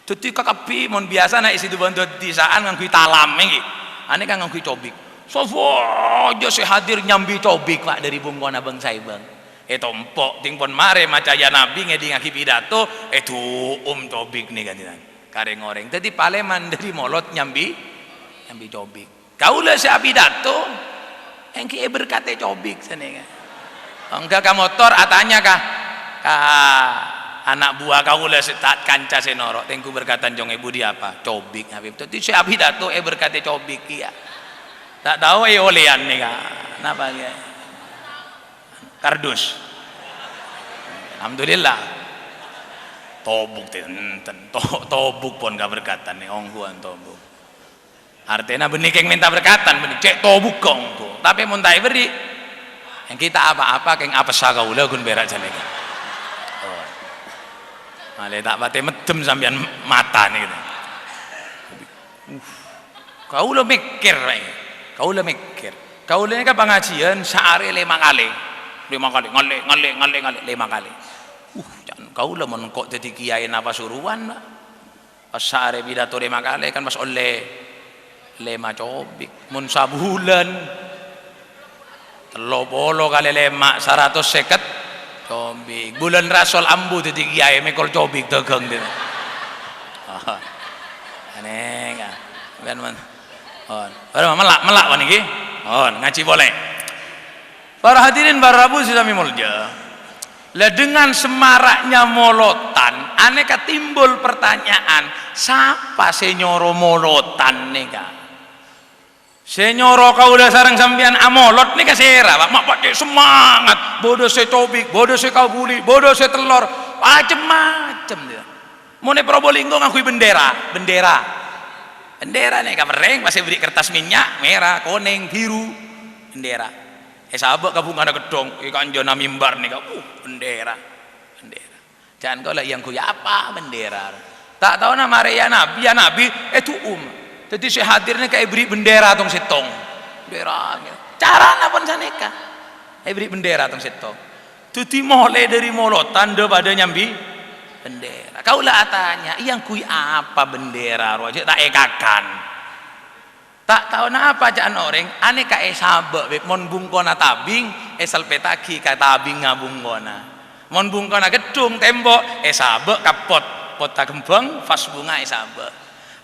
Dhâddhi kakabbhi mon biyasana è Situbondo disa'an ngangghuy talam, èngghi. Anèka ngangghuy cobik. Sapa ajâ sè hadir nyambi cobik, Pak, dâri bungkona bâng-saèbâng. Ètompo', dhing pon marè maca ya Nabi ngèdingngaghi pidato, èdu'um cobik nèka, dinah, ka rèng-orèng. Dhâddhi palèman dâri molod nyambi, nyambi cobik. Kaulâ sè apidato, èngghi èberkatè cobik sanèka. Ongghâ ka motor, atanya ka, ka ana' buwâ kaulâ sè ta' kanca sè noro', "Tèngghu berkatan jhung è budi apa?" "Cobik, Habib." Dhâddhi sè apidato èberkatè cobik kèya. Ta' tao èolèyan nèka. Napa kèya? Kardus. Alhamdulillah. Tobuk tè enten. To-, tobuk pon kaberkatan nè, ongghuwân tobuk. Artèna bânnè kèng mènta berkatan, bânnè cè' tobugghâ ongghu. Tapè mon ta' èberri', èngghi ta' apa-apa, kèng apessa kaulâ ghun pèra' jhâlèka. Oh. Malè ta' patè meddhem sampèyan mata nèka. Uh. Kaulâ mèkkèr, Pak. Kaulâ mèkkèr. Kaulâ nèka pangajiân saarè lèma kalè. Lèma kalè, ngalè, ngalè, ngalè, ngalè, lèma kalè. Uh, can kaulâ mon engko' dhâddhi kèyaèna Pasuruan, Pak. Pas saarè pidato lèma kalè, kan pas ollè lèma cobik. Mon sabulân, tello polo kalè lèma, saratos sèket cobik. Bulân rasol ambu dhâddhi kèyaè mèkol cobik dâgâng, dinah. Oh. Anèh, ka. Sampèyan, mon. Oh. Bârâmma mella', mella' panèka? Oh, ngajhi polè. Para hadirin, para rabu sè samè molja. Lah, dengan semaraknya molotan, anèka timbul pertanyaan, sapa sè nyoro molotan nèka? Sè nyoro kaulâ sareng sampèyan amolot nèka sèra, Pak. Ma' paccè' semangat, bâdâ sè cobik, bâdâ sè kabuli, bâdâ sè tellor, macem-macem, ya. Mon è Probolinggo ngangghuy bendera, bendera. Bendera nèka perrèng, pas èberri' kertas mènnya', mèra, konèng, biru, bendera. Èsabâ' ka bungkona geddhong, è kanjâna mimbar nèka, uh, bendera, bendera. Jhân kaulâ èyangghuy apa bendera? Ta' taona marè ya Nabi, ya Nabi, èdu'um. Dhâddhi sè hadir nèka èberri' bendera tong sèttong. Bendera. Carana pon sanèka. Èberri' bendera tong sèttong. Dhâddhi molè dâri molotan dâ-padâ nyambi bendera. Kaulâ atanya, èyangghuy apa bendera rowa? Jhâ' ta' èkakan. Ta' taona apa ca'na orèng, anèka èsabâ', Bib, mon bungkona tabing, èsalpèttaghi ka tabingnga bungkona. Mon bungkona geddhong, tembok, èsabâ' ka pot, potta kembhâng, vas bunga èsabâ'.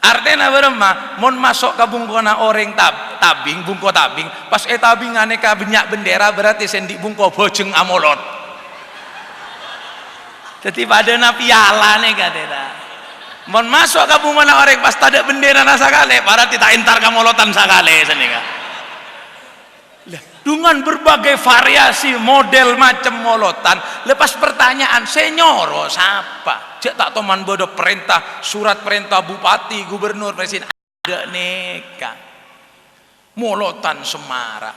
Artèna bârâmma, mon maso' ka bungkona orèng tab-, tabing, bungko tabing, pas è tabing anèka bânnya' bendera, berarti sè andi' bungko bhâjheng amolot. Dhâddhi padâna piala nèka, ta'. Mon maso' ka bungkona orèng pas tadâ' benderana sakalè, berarti ta' entar ka molotan sakalè sanèka. Lah, dengan berbagai variasi model macem molotan, lepas pertanyaan, sè nyoro sapa? Jhâ' ta' toman bâdâ parènta, surat parènta bupati, gubernur, presiden, adâ' nèka. Molotan semara.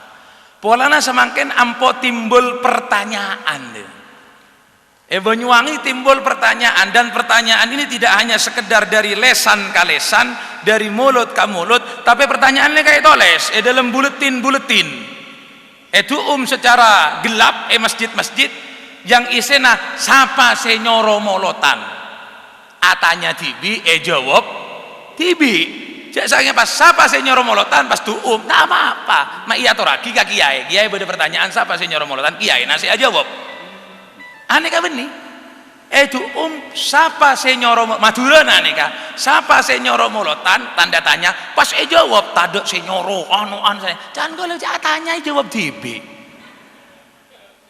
Polana samangkèn ampo timbul pertanyaan, lho. È Banyuwangi timbul pertanyaan, dan pertanyaan ini tidak hanya sekedar dari lesan ka lesan, dari mulut ka mulut, tapè pertanyaan nèka ètolès è dâlem buletin-buletin. Èdu'um secara gelap è masjid-masjid, yang isèna, "Sapa sè nyoro molotan?" Atanya dhibi', èjâwâb dhibi'. Jhâ' saèngghâ pas, "Sapa sè nyoro molotan?" Pas du'um, ta' apa-apa. Ma' èyatorraghi ka kiyaè. Kiyaè bâdâ pertanyaan, "Sapa sè nyoro molotan?" Kiyaèna sè ajâwâb. Anèka bânnè. Èdu'um, "Sapa sè nyoro mo-," Madhurâna nèka, "Sapa sè nyoro molotan?" Tanda tanya. Pas èjâwâb, "Tadâ' sè nyoro, anu, anu, sè." Can kaulâ jhâ' atanya, èjâwâb dhibi'.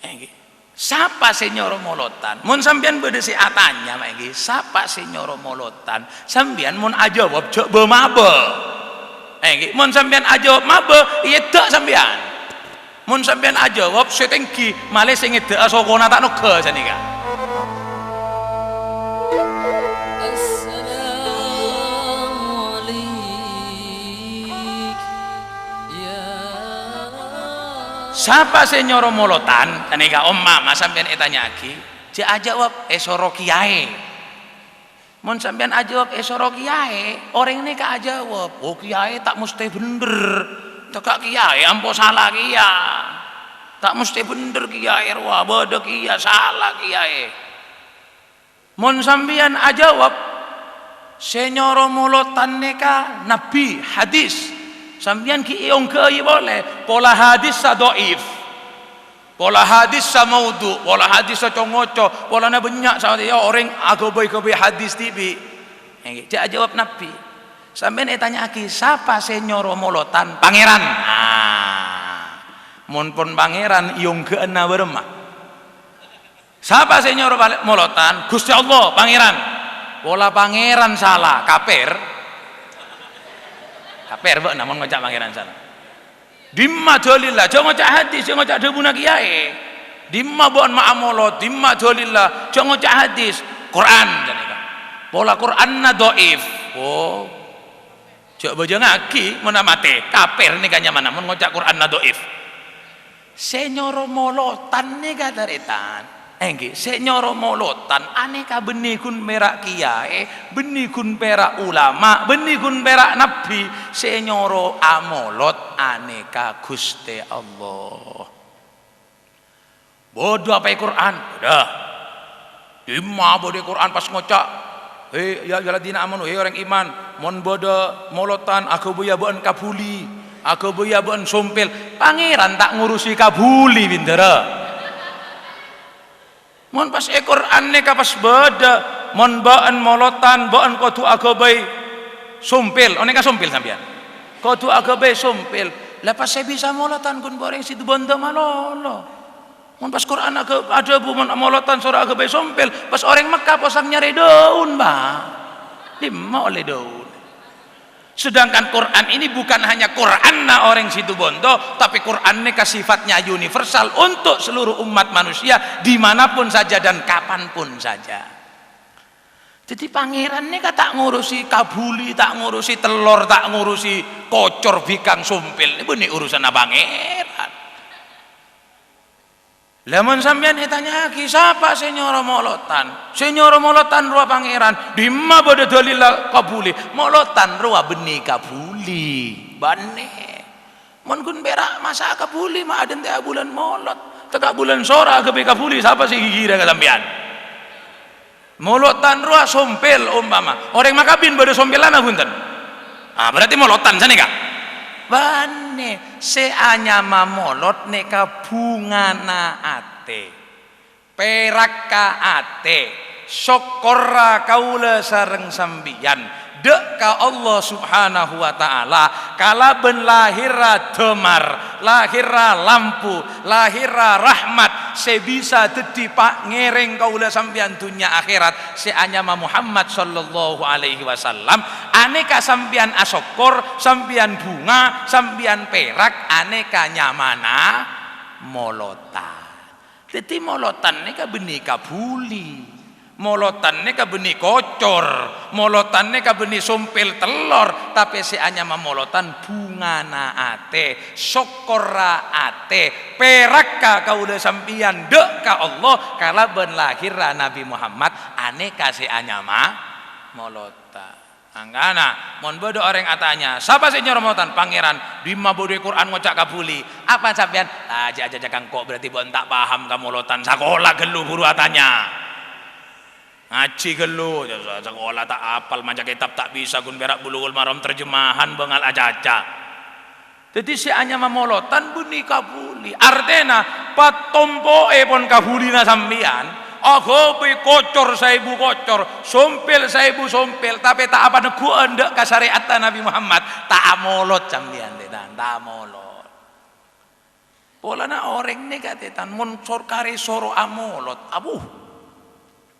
Èngghi. Sapa sè nyoro molotan? Mon sampèyan bâdâ sè atanya, ma' èngghi, "Sapa sè nyoro molotan?" Sampèyan mon ajâwâb, jhâ' bâ-mabâ. Èngghi, mon sampèyan ajâwâb mabâ, èyèdâ' sampèyan. Mon sampèyan ajâwâb sè tèngghi, malè sè ngèdâ'â sokona ta' nongghâ sanèka. Assalamualaikum, ya. Sapa sè nyoro molotan? Sanèka, umpama sampèyan ètanya'aghi, jhâ' ajâwâb, "Èsoro kiyaè." Mon sampèyan ajâwâb èsoro kiyaè, orèng nèka ajâwâb, "Oh, kiyaè ta' mostè bhendher. Tèka' kiyaè ampo sala kèya. Ta' mostè bhendher kiyaè rowa, bâdâ kèya sala kiyaè." Mon sampèyan ajâwâb, "Sè nyoro molotan nèka nabbhi, hadis," sampèyan ghi' èongghâi polè, pola hadissa dha'if. Pola hadissa maudhu', pola hadissa co-ngoco, polana bânnya' sa-, ya, orèng aghâbây-ghâbây hadis dhibi'. Èngghi, jhâ' ajâwâb nabbhi. Sampèyan ètanya'aghi, "Sapa sè nyoro molotan?" "Pangèran." Ah, mon pon Pangèran, èongghâ'âna bârâmma? "Sapa sè nyoro palè-, molotan?" "Ghustè Allah, Pangèran." Pola Pangèran sala, kapèr. Kapèr bâ'na mon ngoca' Pangèran sala. Dimma dalilla? Jhâ' ngoca' hadis, jhâ' ngoca' dhâbuna kiyaè. Dimma bâ'na ma' amolot? Dimma dalilla? Jhâ' ngoca' hadis. Qur'an, jârèya. Pola Qur'anna dha'if. Oh. Jhâ' bâjângaghi, mon amatè. Kapèr nèka nyamana, mon ngoca' Qur'anna dha'if. Sè nyoro molotan nèka, tarètan. Èngghi, sè nyoro molotan anèka bânnè ghun pèra' kiyaè, bânnè ghun pèra' ulama, bânnè ghun pèra' nabbhi, sè nyoro amolot anèka Ghustè Allah. Bâdâ apa è Qur'an? Bâdâ. Dimma bâdâ è Qur'an pas ngoca', "He, ya ayyuhalladzina amanu, he orèng iman, mon bâdâ molotan aghâbâyâ bâ'na kabhuli, aghâbâyâ bâ'na sompèl." Pangèran ta' ngurusè kabhuli, bhindhârâ. Mon pas è Qur'an nèka pas bâdâ, "Mon bâ'na molotan, bâ'na kodhu aghâbây sompèl." Onèka sompèl sampèyan? Kodhu aghâbây sompèl. Lah pas sè bisa molotan ghun orèng Situbondo malolo. Mon pas Qur'an aghâ-, adhâbu mon molotan soro aghâbây sompèl, pas orèng Mekkah posang nyarè dâun, Pak. Dimma ollè dâun? Sedangkan Qur'an ini bukan hanya Qur'anna orèng Situbondo, tapi Qur'an nèka sifatnya universal untuk seluruh umat manusia di mana pun saja dan kapan pun saja. Dhâddhi Pangèran nèka ta' ngurusè kabhuli, ta' ngurusè tellor, ta' ngurusè kocor, bhikang, sompèl. Bânnè urusanna Pangèran. Lah, mon sampèyan ètanya'aghi, "Sapa sè nyoro molotan?" Sè nyoro molotan rowa Pangèran. Dimma bâdâ dalilla kabhuli? Molotan rowa bânnè kabhuli. Bânnè. Mon ghun pèra' masa kabhuli, ma' adhânte'a bulân Molot. Tèka' bulân Sora aghâbây kabhuli, sapa sè ghighirâ ka sampèyan? Molotan rowa sompèl, ompama. Orèng makabin bâdâ sompèllanna, bhunten? Ah, berarti molotan sanèka. Bânnè, sè anyama molot nèka bhungana atè. Pèrakka atè. Sokkorra kaulâ sareng sampèyan. Dâ' ka Allah Subhanahu wa Ta'ala, kalabân lahèrra damar, lahèrra lampu, lahèrra rahmat sè bisa dhâddhi pangèrèng kaulâ sampèyan dhunnya akhèrat, sè anyama Muhammad sallallahu alaihi wasallam, anèka sampèyan asokkor, sampèyan bhunga, sampèyan pèrak, anèka nyamana molotan. Dhâddhi molotan nèka bânnè kabhuli. Molotan nèka bânnè kocor, molotan nèka bânnè sompèl tellor, tapè sè anyama molotan bhungana atè, sokkorra atè, pèrakka kaulâ sampèyan dâ' ka Allah kalabân lahèrra Nabbhi Muhammad, anèka sè anyama molotan. Mangkana, mon bâdâ orèng atanya, "Sapa sè nyoro molotan?" "Pangèran." "Dimma bâdâ è Qur'an ngoca' kabhuli?" "Apa sampèyan?" "Ah, jhâ', jhâ', jhâ' kangko' berarti bâ'na ta' paham ka molotan. Sakola ghâllu buru atanya. Ngajhi ghâllu, jhâ', sa-, sakola ta' apal, maca kètab ta' bisa, ghun pèra' Bulughul Maram terjemahan bângal acaca." Dhâddhi sè anyama molotan bânnè kabhuli. Artèna, patompo'è pon kabhulina sampèyan, aghâbây kocor saèbu kocor, sompèl saèbu sompèl, tapè ta' apaneggu'ân dâ' ka sarè'atta Nabbhi Muhammad, ta' amolot sampèyan, tètan, ta' amolot. Polana orèng nèka, tètan, mon sor-, karè soro amolot, abuh,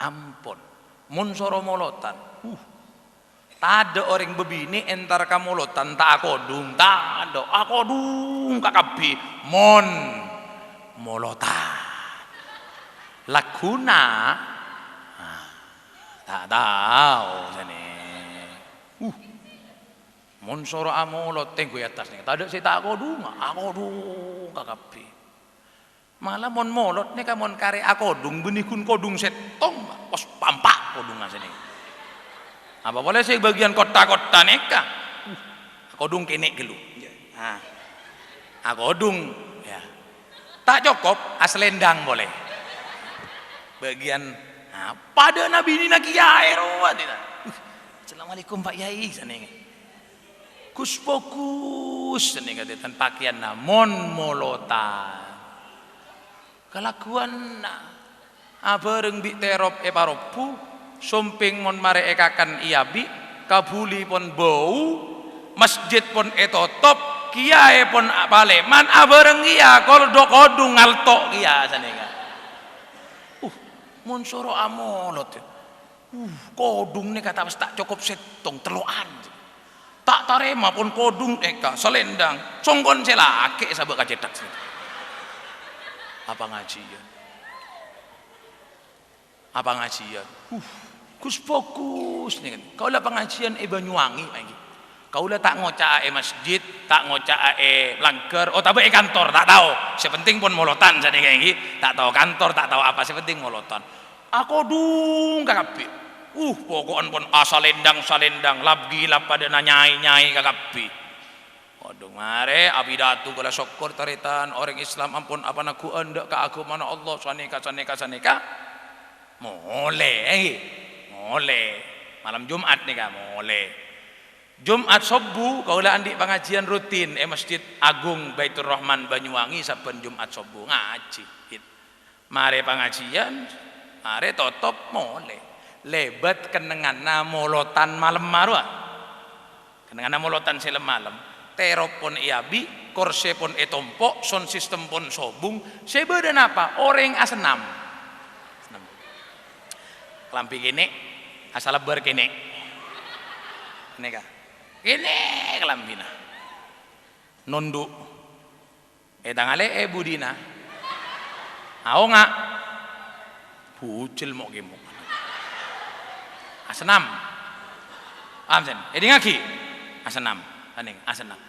ampon. Mon soro molotan, uh, Tadâ' orèng bâbinè' entar ka molotan ta' akodhung, tadâ', akodhung kakabbhi mon molotan. Lagghuna, ah, ta' tao sanè. Uh, mon soro amolot tèngghu è attas nèka, tadâ' sè ta' akodhunga, akodhung kakabbhi. Mala mon molot nèka mon karè akodhung bânnè ghun kodhung sèttong, pos pampa' kodhungnga sanèka. Apa polè sè bâgiyân kottha-kottha nèka? Uh, akodhung kènè' ghâllu. Ah. Akodhung, ya. Ta' cokop, asalèndang polè. Bâgiyân, ah, padâna binèna kiyaè rowa, tètan. Uh, "Assalamualaikum, Pak Yai," sanèka. Gus-pogus sanèka, tètan, pakèyanna mon molotan. Kalagghuna abhâreng bi' tèrop èparobbu, sompèng mon marè èkakan èabi', kabhuli pon bâu, masjid pon ètotop, kiyaè pon palèman, abhâreng kèya kol dho kodhung ngalto' kèya sanèka. Uh, mon soro amolot, ya. Uh, kodhung nèka ta' pas ta' cokop sèttong, tello'an. Ta' tarèma pon kodhung nèka, salèndang. Songkon sè lakè' sabâ' ka cèthak sè. Apa ngajhiyân? Apa ngajhiyân? Uh, gus-pogus nèka. Kaulâ pangajhiyân è Banyuwangi, ngghi. Kaulâ ta' ngoca'a è masjid, ta' ngoca'a è langghâr, otabâ è kantor, ta' tao. Sè penting pon molotan sanèka, ngghi. Ta' tao kantor, ta' tao apa, sè penting molotan. Akodhung kakabbhi. Uh, poko'en pon asalèndang-salèndang, lap-ghilap padâna nyaè-nyaè kakabbhi. Kodhung marè apidato ghâllu sokkor tarètan orèng Islam ampon apaneggu'ân dâ' ka aghâmana Allah sanèka, sanèka, sanèka. Molè, eh, molè. Malem Jum'at nèka molè. Jum'at sobbhu kaulâ andi' pangajhiyân rutin è Masjid Agung Baiturrahman Banyuwangi sabbhân Jum'at sobbhu ngajhi. Marè pangajhiyân, marè totop molè. Lèbât kennengnganna molotan malemma rowa. Kennengnganna molotan sè lem-malem. Tèrop pon èabi', korsè pon ètompo', sound system pon sobung. Sè bâdâ napa? Orèng asennam. Asennam. Kalambhi kènè', asalebbâr kènè'. Nèka. Kènè' kalambhina. Nondhu'. È tangale'è budina. Aonga'. Bujel mo'-kemo'. Asennam. Paham, Sen? Èdingngaghi. Asennam. Sanèng, asennam.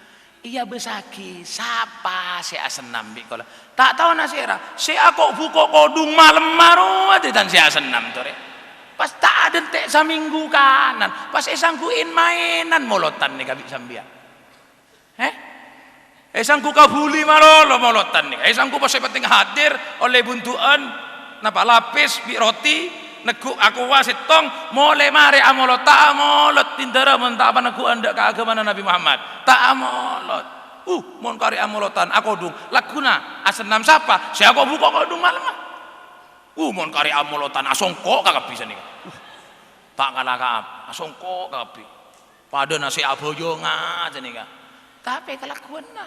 Èabâsaghi, sapa sè asennam bi' kaulâ? Ta' taona sèra. Sè ako'-buko' kodhung malemma rowa, tètan sè asennam, torè. Pas ta' adhânte' samènggu kanan. Pas èsangghu en-maènan molotan nèka bi' sampèyan. Eh? Èsangghu kabhuli malolo molotan nèka. Èsangghu pas sè penting hadir ollè bhundu'ân, napa lapis bi' roti, neggu' akowa sèttong, molè marè amolot, ta' amolot, tindhârâ mon ta' paneggu'ân dâ' ka aghâmana Nabbhi Muhammad. Ta' amolot. Uh, mon karè amolotan, akodhung. Lagghuna, asennam sapa? Sè ako'-buko' kodhung malemma. Uh, mon karè amolotan, asongko' kakabbhi sanèka. Uh, ta' kala ka ap-, asongko' kakabbhi. Padâna sè abhâjânga sanèka. Tapè kalagguwânna.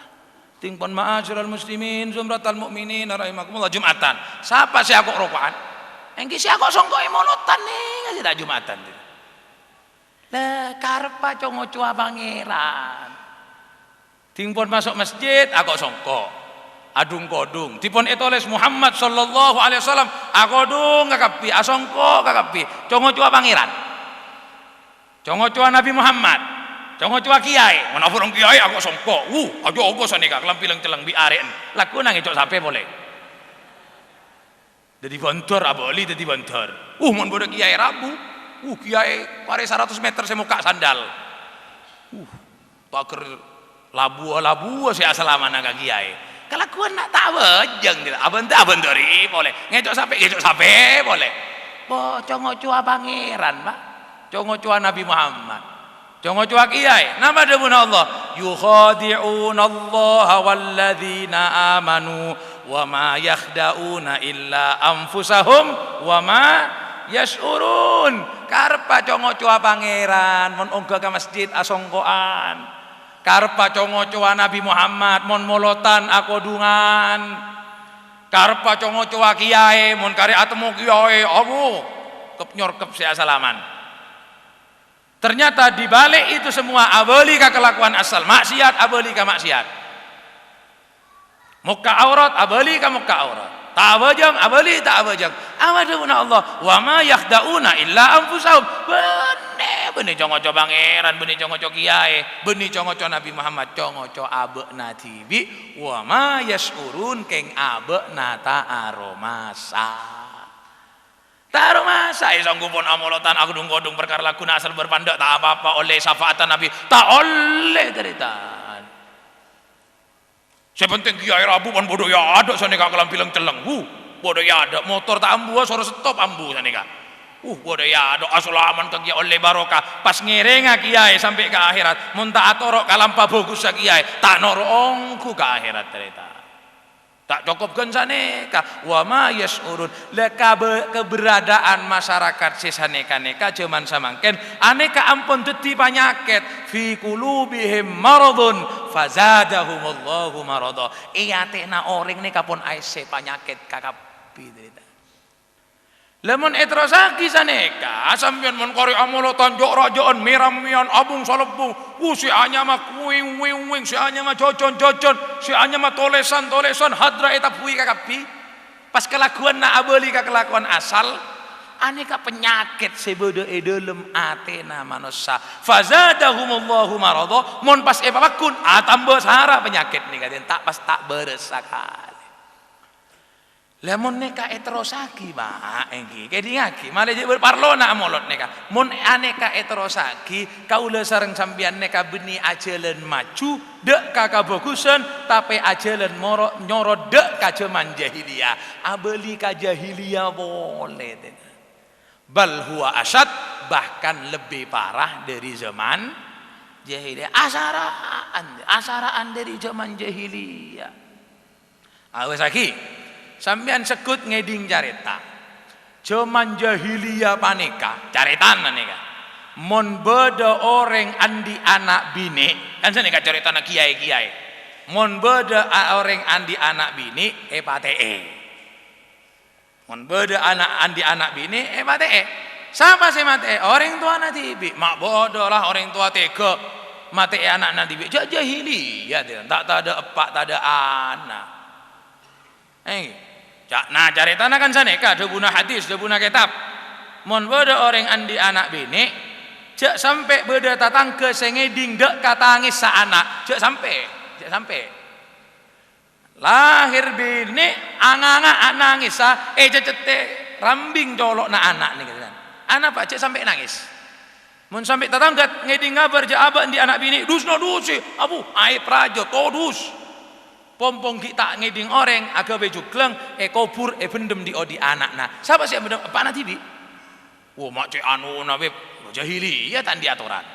Tèngpon ma'asyiral muslimin, zumratal mu'minin, rahimakumullah, Jum'atan. Sapa sè ako' roko'an? Èngghi sè ako' songko'è molotan nèka sè ta' Jum'atan. La, karebbhâ co-ngocowa Pangèran. Tèngpon maso' masjid, ako' songko'. Adhung-kodhung. Dipon ètolès Muhammad sallallahu alaihi wasallam, akodhung kakabbhi, asongko' kakabbhi. Co-ngocowa Pangèran. Co-ngocowa Nabbhi Muhammad. Co-ngocowa kèyaè. Mon aporong kèyaè, ako' songko'. Wuh, aja ogo sanèka, kalambhi lèng-cellèng bi' arè'en. Lagghu nangèng co' sapè polè. Dhâddhi bhândhâr, abâli dhâddhi bhândhâr. Uh, mon bâdâ kèyaè rabu, uh, kèyaè parè saratos meter sè mokka' sandal. Uh, pager labuwâ-labuwâ sè asalamana ka kèyaè. Kalagghuwân na' ta' abhâjâng, abhândhâ-, abhândhâri polè. Ngèco' sapè, ngèco' sapè polè. Po, co-ngocowa Pangèran, Pa'. Co-ngocowa Nabbhi Muhammad. Co-ngocowa kèyaè. Napa dhâbuna Allah? "Yukhadi'unallaha walladzina amanu, wa ma yakhda'una illa anfusahum, wa ma yasy'urun." Karebbhâ co-ngocowa Pangèran, mon ongghâ ka masjid asongko'an. Karebbhâ co-ngocowa Nabbhi Muhammad, mon molotan akodhungan. Karebbhâ co-ngocowa kèyaè, mon karè atemmo kèyaè, abu, kep-nyorkep sè asalaman. Ternyata di balik itu semua, abâli ka kalakowan asal. Ma'siyat, abâli ka ma'siyat. Mokka' aurat, abâli ka mokka' aurat. Ta' abhâjâng, abâli ta' abhâjâng. Apa dhâbuna Allah? "Wa ma yakhda'una illa anfusahum." Bânnè, bânnè co-ngoco Pangèran, bânnè co-ngoco kèyaè, bânnè co-ngoco Nabbhi Muhammad, co-ngoco abâ'na dhibi'. "Wa ma yasy'urun," kèng abâ'na ta' aromasa. Ta' aromasa, è, sanggupon amolotan akodhung-kodhung parkara lagghuna asal bâr pandâ', ta' apa-apa, ollè syafaatan Nabbhi, ta' ollè tarètan. Sè penting kèyaè rabu bân bâdâ è adâ' sanèka kalambhi lèng-cellèng. Wuh, bâdâ è adâ', motor ta' ambuwâ, soro stop ambu sanèka. Wuh, bâdâ è adâ', asalaman ka kèyaè ollè barokah, pas ngèrènga kèyaè sampè' ka akhèrat. Mon ta' atoro' ka lampa bhâghussa kèyaè, ta' noro' ongghu ka akhèrat tarètan. Ta' cokop ghân sanèka, wa ma yasy'urun. La, kabe-, keberadaan masyarakat sè sanèka-nèka jhâman samangkèn anèka ampon dhâddhi panyakèt, "Fi qulubihim maradun fazadahumullahu marada." È atèna orèng nèka pon aèssè panyakèt kakabbhi, tarètan. Lamon èterrossaghi sanèka, sampèyan mon karè amolotan jâ'-rajâ'ân, mè-rammèyan, abung-salebbung, uh, sè anyama kuing-wing-wing, sè anyama jojon-jojon, sè anyama tolèsan-tolèsan, hadra ètabbhuwi kakabbhi. Pas kalagghuwânna abâli ka kalakowan asal, anèka panyakèt sè bâdâ è dhâlem atèna manossa. "Fazadahumullahu marada," mon pas èpapagghun, atamba sara panyakèt nèka, ta' pas ta' bârâs sakalè. Lamon nèka èterrossaghi, Pa', èngghi, kèdingngaghi, malè jhâ' bâr-, parlona amolot nèka. Mon anèka èterrossaghi, kaulâ sareng sampèyan nèka bânnè ajhâlân maju, dâ' ka kabhâghusân, tapè ajhâlân moro-, nyorot dâ' ka jhâman jahiliyah. Abâli ka jahiliyah polè, tèna. Bal huwa asyad, bahkan lebbi parah dhâri jhâman jahiliyah. Asara'an, asara'an dhâri jhâman jahiliyah. Awèsaghi, sampèyan segghut ngèdhing carèta. Jhâman jahiliyah panèka, carètana nèka. Mon bâdâ orèng andi' ana' binè', kan sanèka carètana kèyaè-kèyaè. Mon bâdâ a-, orèng andi' ana' binè', èpatè'è. Mon bâdâ ana', andi' ana' binè', èpatè'è. Sapa sè matè'è? Orèng towana dhibi'. Ma' bâdâ la orèng towa tega matè'è ana'na dhibi'. Jhâ' jahiliyah, ta', tadâ' eppa', tadâ' ana'. Eh, ca-, nah, carètana kan sanèka, dhâbuna hadis, dhâbuna kètab. Mon bâdâ orèng andi' ana' binè', jhâ' sampè' bâdâ tatangghâ sè ngèdhing dâ' ka tangèssa ana'. Jhâ' sampè', jhâ' sampè'. Lahèr binè', anganga' nangèssa, ècècèttè rambing colo'na ana' nèka, kan. Anapa jhâ' sampè' nangès? Mon sampè' tatangghâ ngèdhing kabhâr jhâ' abâ' andi' ana' binè', dus-nodusè, abu, aèb rajâ, todus. Pong-pong ghi' ta' ngèdhing orèng aghâbây jhuglâng, èkobhur, èbhendhem dhi'-odhi' ana'na. Sapa sè èbhendhem? Eppa'na dhibi'. Wo, ma' cè' anona, Bib. Jahiliyah ta' andi' atoran.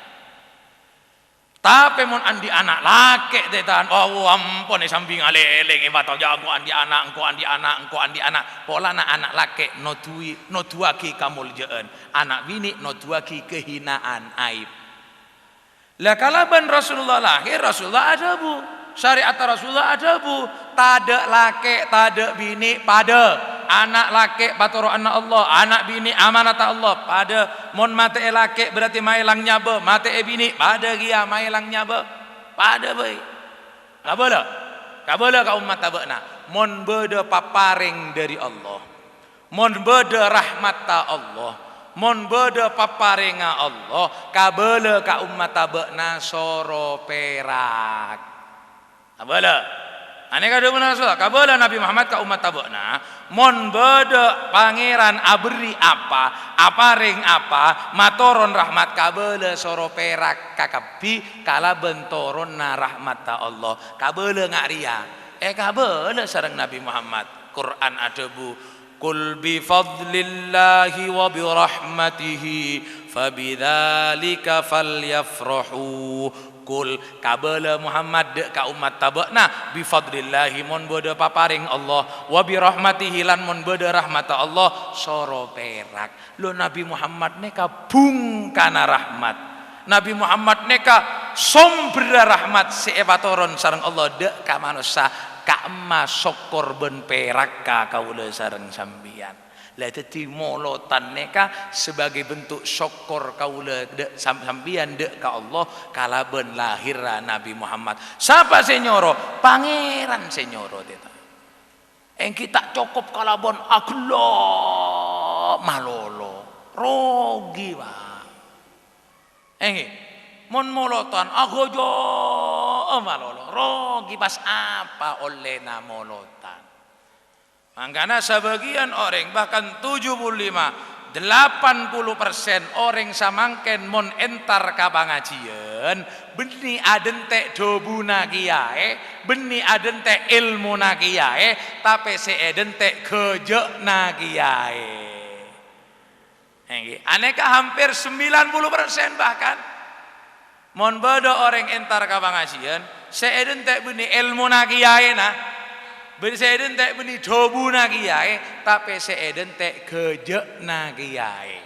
Tapè mon andi' ana' lakè', tètan, oh, ampon, èsambhing alèlèng, èpatojâ, "Engko' andi' ana', engko' andi' ana', engko' andi' ana'." Polana ana' lakè' noduwi-, noduwaghi kamoljâ'ân, ana' binè' noduwaghi kahinaan, aèb. La, kalabân Rasulullah lahèr, Rasulullah adhâbu, syarè'atta Rasulullah adhâbu, Tadâ' lakè', tadâ' binè' padâ. Ana' lakè' patoro'anna Allah, ana' binè' amanatta Allah, padâ. Mon matè'è lakè' berarti maèlang nyabâ, matè'è binè' padâ kèya maèlang nyabâ. Padâ bhâi. Kabâlâ. Kabâlâ ka ommatta bâ'na, mon bâdâ paparèng dâri Allah, mon bâdâ rahmatta Allah, mon bâdâ paparèngnga Allah, kabâlâ ka ommatta bâ'na soro pèrak. Kabâlâ. Anèka dhâbuna Rasulullah, kabâlâ Nabi Muhammad ka ommatta bâ'na, mon bâdâ Pangèran aberri' apa, aparèng apa, matoron rahmat, kabâlâ soro pèrak kakabbhi kalabân toronna rahmatta Allah. Kabâlâ nga' rèya, èkabâlâ sareng Nabi Muhammad. Qur'an adhâbu, "Qul bi fadlillahi wa bi rahmatihi fa bidzalika falyafrahu." Qul, kabâlâ Muhammad dâ' ka ommatta bâ'na, "Bi fadlillahi", mon bâdâ paparèng Allah, "wa bi rahmatihi", lan mon bâdâ rahmatta Allah, soro pèrak. Lo, Nabi Muhammad nèka bhungkana rahmat. Nabi Muhammad nèka somberra rahmat sè èpatoron sareng Allah dâ' ka manossa, ka'emma sokkor bân pèrakka kaulâ sareng sampèyan. La, dhâddhi molotan nèka sebagai bentuk sokkor kaulâ dâ-, sam-, sampèyan dâ' ka Allah kalabân lahèrra Nabi Muhammad. Sapa sè nyoro? Pangèran sè nyoro, tèta. Èngghi ta' cokop kalabân aghellâ' malolo. Rogi, Pak. Èngghi, mon molotan aghâjâ'â malolo. Rogi, pas apa ollèna molotan? Mangkana sabâgiyân orèng, bahkan tujuh puluh lima, delapan puluh persen orèng samangkèn mon entar ka pangajiyân, bânnè adântè' dhâbuna kèyaè, bânnè adântè' èlmona kèyaè, tapè sè èdântè' ghâjâ'na kèyaè. Èngghi, anèka hampir sembilan puluh persen bahkan. Mon bâdâ orèng entar ka pangajiyân, sè èdântè' bânnè èlmona kèyaèna, bân sè èdântè' bânnè dhâbuna kèyaè, tapè sè èdântè' ghâjâ'na kèyaè.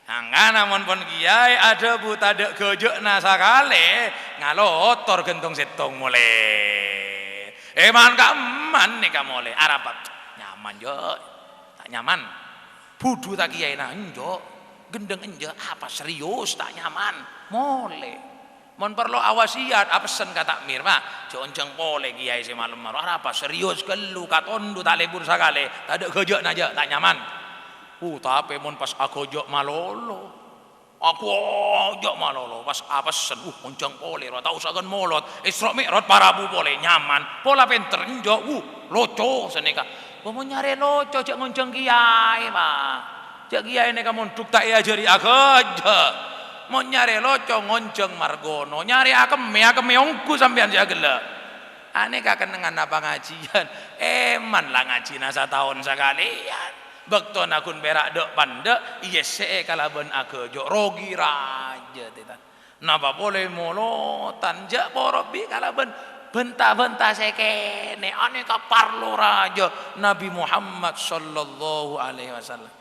Mangkana mon pon kèyaè adhâbu tadâ' ghâjâ'na sakalè, ngalotor ghântong sèttong molè. Èman ka'emman nèka molè, arapa? Nyaman, jâ'? Ta' nyaman. Budhu ta' kèyaèna? Enjâ'. Gendheng enjâ', apa serius ta' nyaman? Molè. Mon parlo awasiyat, apessen ka takmir, Pak, jâ' onjhâng polè kèyaè sè malem maro. Arapa serius ghâllu, katondhu ta' lebur sakalè, tadâ' ghâjâ'na jâ', ta' nyaman. Uh, tapè mon pas aghâjâ' malolo. Aghâjâ' malolo, pas apessen, uh, onjhâng polè, ro, ta' osa kan molot. Isra' Mi'raj parabu polè, nyaman. Pola pènter, enjâ', uh, loco sanèka. Wah, mon nyarè loco, jâ' ngonjhâng kèyaè, Pak. Jâ' kèyaè nèka mondhuk ta' èajhâri aghâjâ'. Mon nyarè loco, ngonjhâng marghâna. Nyarè akemmè, akemmè ongghu sampèyan sè aghellâ'. Anèka kennengnganna pangajiyân. Èman la ngajhina sataon sakalèyan. Bâktona ghun pèra' dâ'-pandâ', èyessè'è kalabân aghâjâ', rogi rajâ, tètan. Napa polè molotan, jâ' porobi kalabân bânta-bânta sè kènè', anèka parlo rajâ Nabi Muhammad sallallahu alaihi wasallam.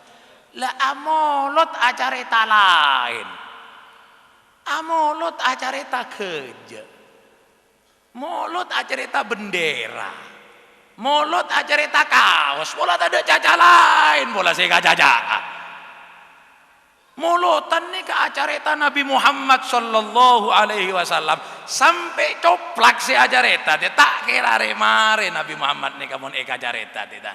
La amolot acarèta laèn. Amolot acarèta ghâjâ'. Molot acarèta bendera. Molot acarèta kaos. Pola tadâ' caca laèn pola sè èkacaca'a. Molotan nèka acarèta Nabi Muhammad sallallahu alaihi wasallam. Sampè' coplak sè acarèta, tè, ta' kèra rè-marè Nabi Muhammad nèka mon èkacarèta, tè, ta.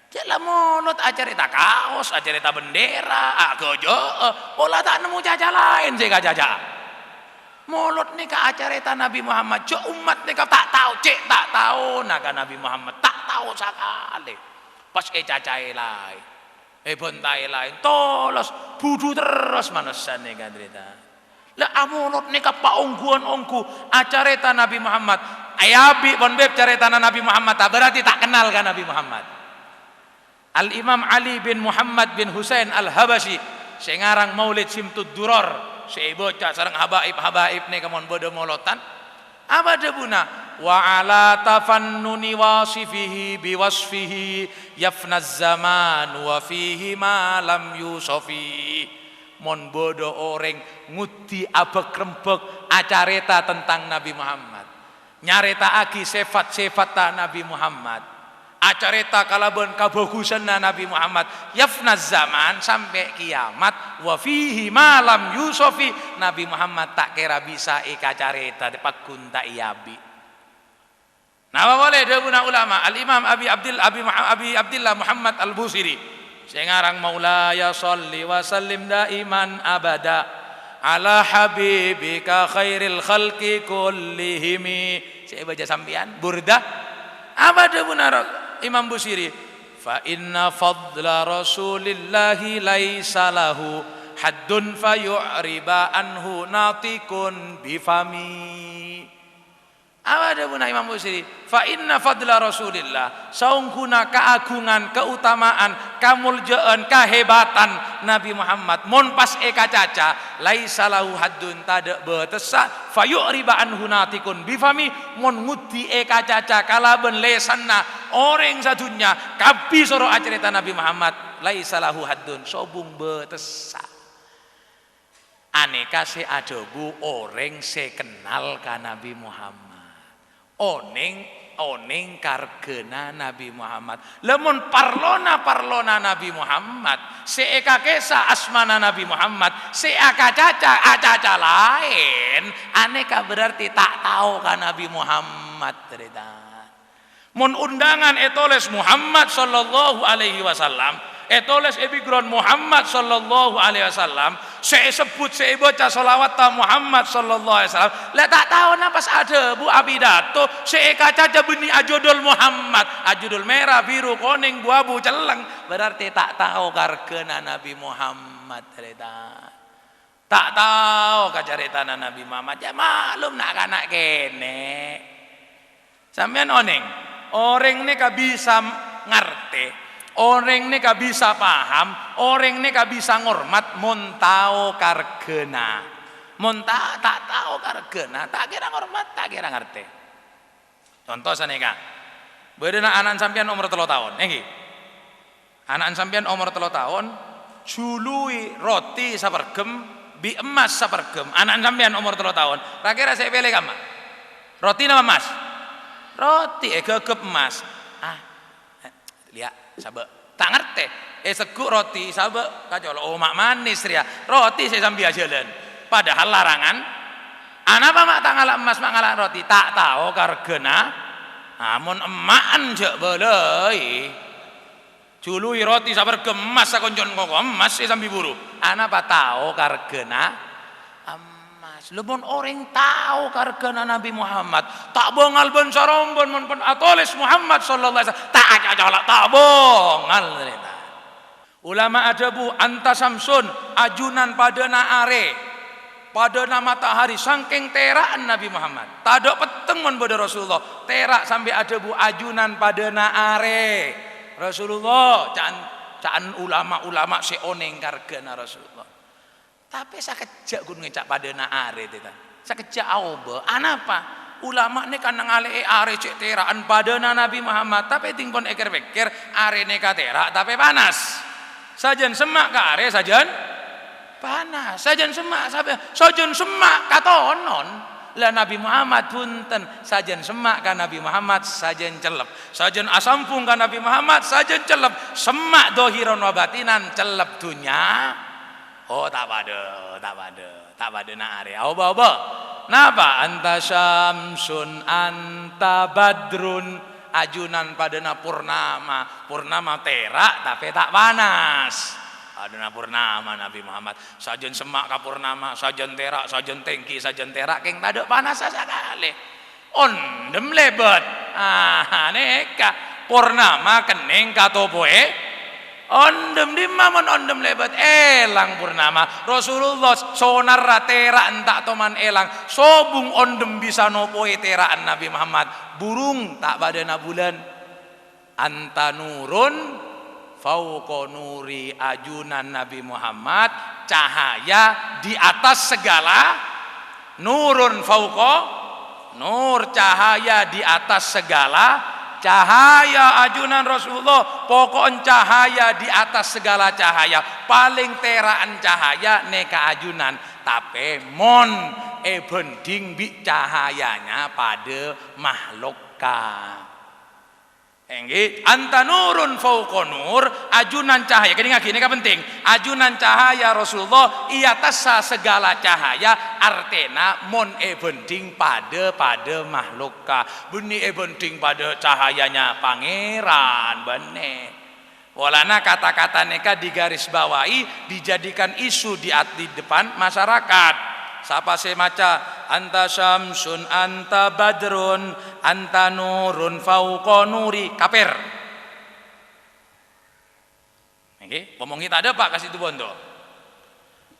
Jâ' la molot acarèta kaos, acarèta bendera, aghâjâ', pola ta' nemmo caca laèn sè èkacaca'a. Molot nèka acarèta Nabi Muhammad, jâ' ommat nèka ta' tao, cè' ta' taona ka Nabi Muhammad, ta' tao sakalè. Pas ècacaè laèn, èbântaè laèn, tolos, budhu terros manossa nèka, tarètan. La amolot nèka paongghuwân ongghu acarèta Nabi Muhammad. Èabi' pon beb carètana Nabi Muhammad, ta' berarti ta' kennal ka Nabi Muhammad. Al-Imam Ali bin Muhammad bin Husain Al-Habasyi sè ngarang Maulid Simtud Duror sè èbâca sareng habaib-habaib nèka mon bâdâ molotan. Apa dhâbuna? "Wa ala tafannuni wasifihi bi wasfihi yafnaz zaman wa fihi ma lam yusafi." Mon bâdâ orèng ngoddi abâk-rembâk acarèta tentang Nabi Muhammad, nyarèta'aghi sèfat-sèfatta Nabi Muhammad, acarèta kalabân kabhâghusânna Nabi Muhammad, yafnaz zaman, sampè' kiyamat, wa fihi ma lam yusafi, Nabi Muhammad ta' kèra bisa èkacarèta, pagghun ta' èabi'. Napa polè dhâbuna ulama, Al-Imam Abi Abdil-, Abi Muha-, Abi Abdillah Muhammad Al-Busiri, sè ngarang, "Maulaya shalli wa sallim daiman abada ala habibika khairil khalqi kullihimi." Sè èbâca sampèyan, Burdah. Apa dhâbuna Ra-, Imam Busiri? "Fa inna fadla Rasulillahi laisa lahu haddun fa yu'riba anhu natiqun bifami." Apa dhâbuna Imam Busiri? "Fa inna fadla Rasulillah, saongghuna kaagungan, kautamaan, kamoljâ'ân, kahebatan Nabi Muhammad, mon pas èkacaca, laisa lahu haddun, tadâ' bâtessa, fa yu'riba anhu natiqun bifami, mon ngoddi èkacaca kalabân lèsanna orèng sadhunnya, kabbhi soro acarèta Nabi Muhammad, laisa lahu haddun, sobung bâtessa." Anèka sè adhâbu orèng sè kennal ka Nabi Muhammad. Onèng, onèng karghâna Nabi Muhammad. Lamon parlona-parlona Nabi Muhammad, sè èkakèsa asmana Nabi Muhammad, sè akacaca, acaca laèn, anèka berarti ta' tao ka Nabi Muhammad, tarètan. Mon undangan ètolès Muhammad sallallahu alaihi wasallam, ètolès è background Muhammad sallallahu alaihi wasallam, sè èsebbhut, sè èbâca shalawatta Muhammad sallallahu alaihi wasallam, la ta' taona pas adhâbu apidato sè èkacaca bânnè ajudul Muhammad, ajudul mèra, biru, konèng, bu-abu, celleng, berarti ta' tao karghâna Nabi Muhammad, tarètan. Ta' tao ka carètana Nabi Muhammad. Ya, maklum, na'-kana' kènè'. Sampèyan onèng, orèng nèka bisa ngartè, orèng nèka bisa paham, orèng nèka bisa ngormat mon tao karghâna. Mon ta-, ta' tao karghâna, ta' kèra ngormat, ta' kèra ngartè. Conto sanèka, bâdâna ana'na sampèyan omor tello taon, èngghi. Ana'na sampèyan omor tello taon, juluwi roti saperghem bi' emmas saperghem. Ana'na sampèyan omor tello taon, ra-kèra sè èpèlè ka'emma? Roti napa emmas? Roti, èghâghâp emmas. Ah, Liya', sabâ'. Ta' ngartè. Èsegghu' roti, sabâ'. Kacolo, oh, ma' manis rèya. Roti sè sambi ajhâlân. Padahal larangan. Anapa ma' ta' ngala' emmas, ma' ngala' roti? Ta' tao karghâna. Amon emma'en jhâ' bâlâi. Juluwi roti saperghem emmas, sakoncon koko emmas sè sambi buru. Anapa tao karghâna? Emmas. Lha, mon orèng tao karghâna Nabi Muhammad, ta' bângal bân sarombân mon pon atolès Muhammad sallallahu alaihi wasallam, ta' acaca la ta' bângal, tarètan. Ulama adhâbu, "Anta syamsun, ajunan padâna arè, padâna matahari, sangkèng tèra'na Nabi Muhammad." Tadâ' petteng mon bâdâ Rasulullah, tèra' sampè' adhâbu, "Ajunan padâna arè." Rasulullah, ca'an, ca'an ulama-ulama sè onèng karghâna Rasulullah. Tapè sakejjhâ' ghun ngèca' padâna arè, tarètan. Sakejjhâ' aobâ. Anapa? Ulama' nèka nangalè'è arè cè' tèra'an padâna Nabi Muhammad. Tapè dhing pon èkèr-pèkkèr, arè nèka tèra', tapè panas. Sajân semma' ka arè, sajân panas. Sajân semma' sampè-, sajân semma' ka tonon. Lah, Nabi Muhammad bhunten. Sajân semma' ka Nabi Muhammad, sajân cellep. Sajân asambhung ka Nabi Muhammad, sajân cellep. Semma' dhahiran wa batinan, cellep dhunnya. Oh, ta' padâ, ta' padâ, ta' padâna arè. Aobâ, aobâ. Napa? "Anta syamsun, anta badrun." Ajunan padâna purnama. Purnama tèra', tapè ta' panas. Padâna purnama Nabi Muhammad. Sajân semma' ka purnama, sajân tèra', sajân tèngghi, sajân tèra', kèng tadâ' panassa sakalè. Ondhem lèbât. Ah, nèka. Purnama kennèng katopowè ondhem. Dimma mon ondhem lèbât? Èlang purnama. Rasulullah sonarra tèra'an ta' toman èlang. Sobung ondhem bisa nopowè tèra'an Nabi Muhammad. Burung ta' padâna bulân. Anta nurun fauqa nuri, ajunan Nabi Muhammad, cahaya di atas segala, nurun fauqa nur, cahaya di atas segala cahaya, ajunan Rasulullah, poko'en cahaya di atas segala cahaya, palèng tèra'an cahaya nèka ajunan, tapè mon èbhânḍhing bi' cahayana padâ mahlukka. Èngghi, "Anta nurun fauqa nur," ajunan cahaya. Kèdingngaghi, nèka penting. Ajunan cahaya Rasulullah è attassa segala cahaya, artèna mon èbhândhing padâ-padâ makhlukka. Bânnè èbhândhing padâ cahayanya Pangèran, bânnè. Polana kata-kata nèka digarisbawahi, dijadikan isu di at-, di depan masyarakat. Sapa sè maca, "Anta syamsun, anta badrun, anta nurun fauqa nuri," kafir. Ngghi, pomongè ta' dâpa' ka situ bhunto.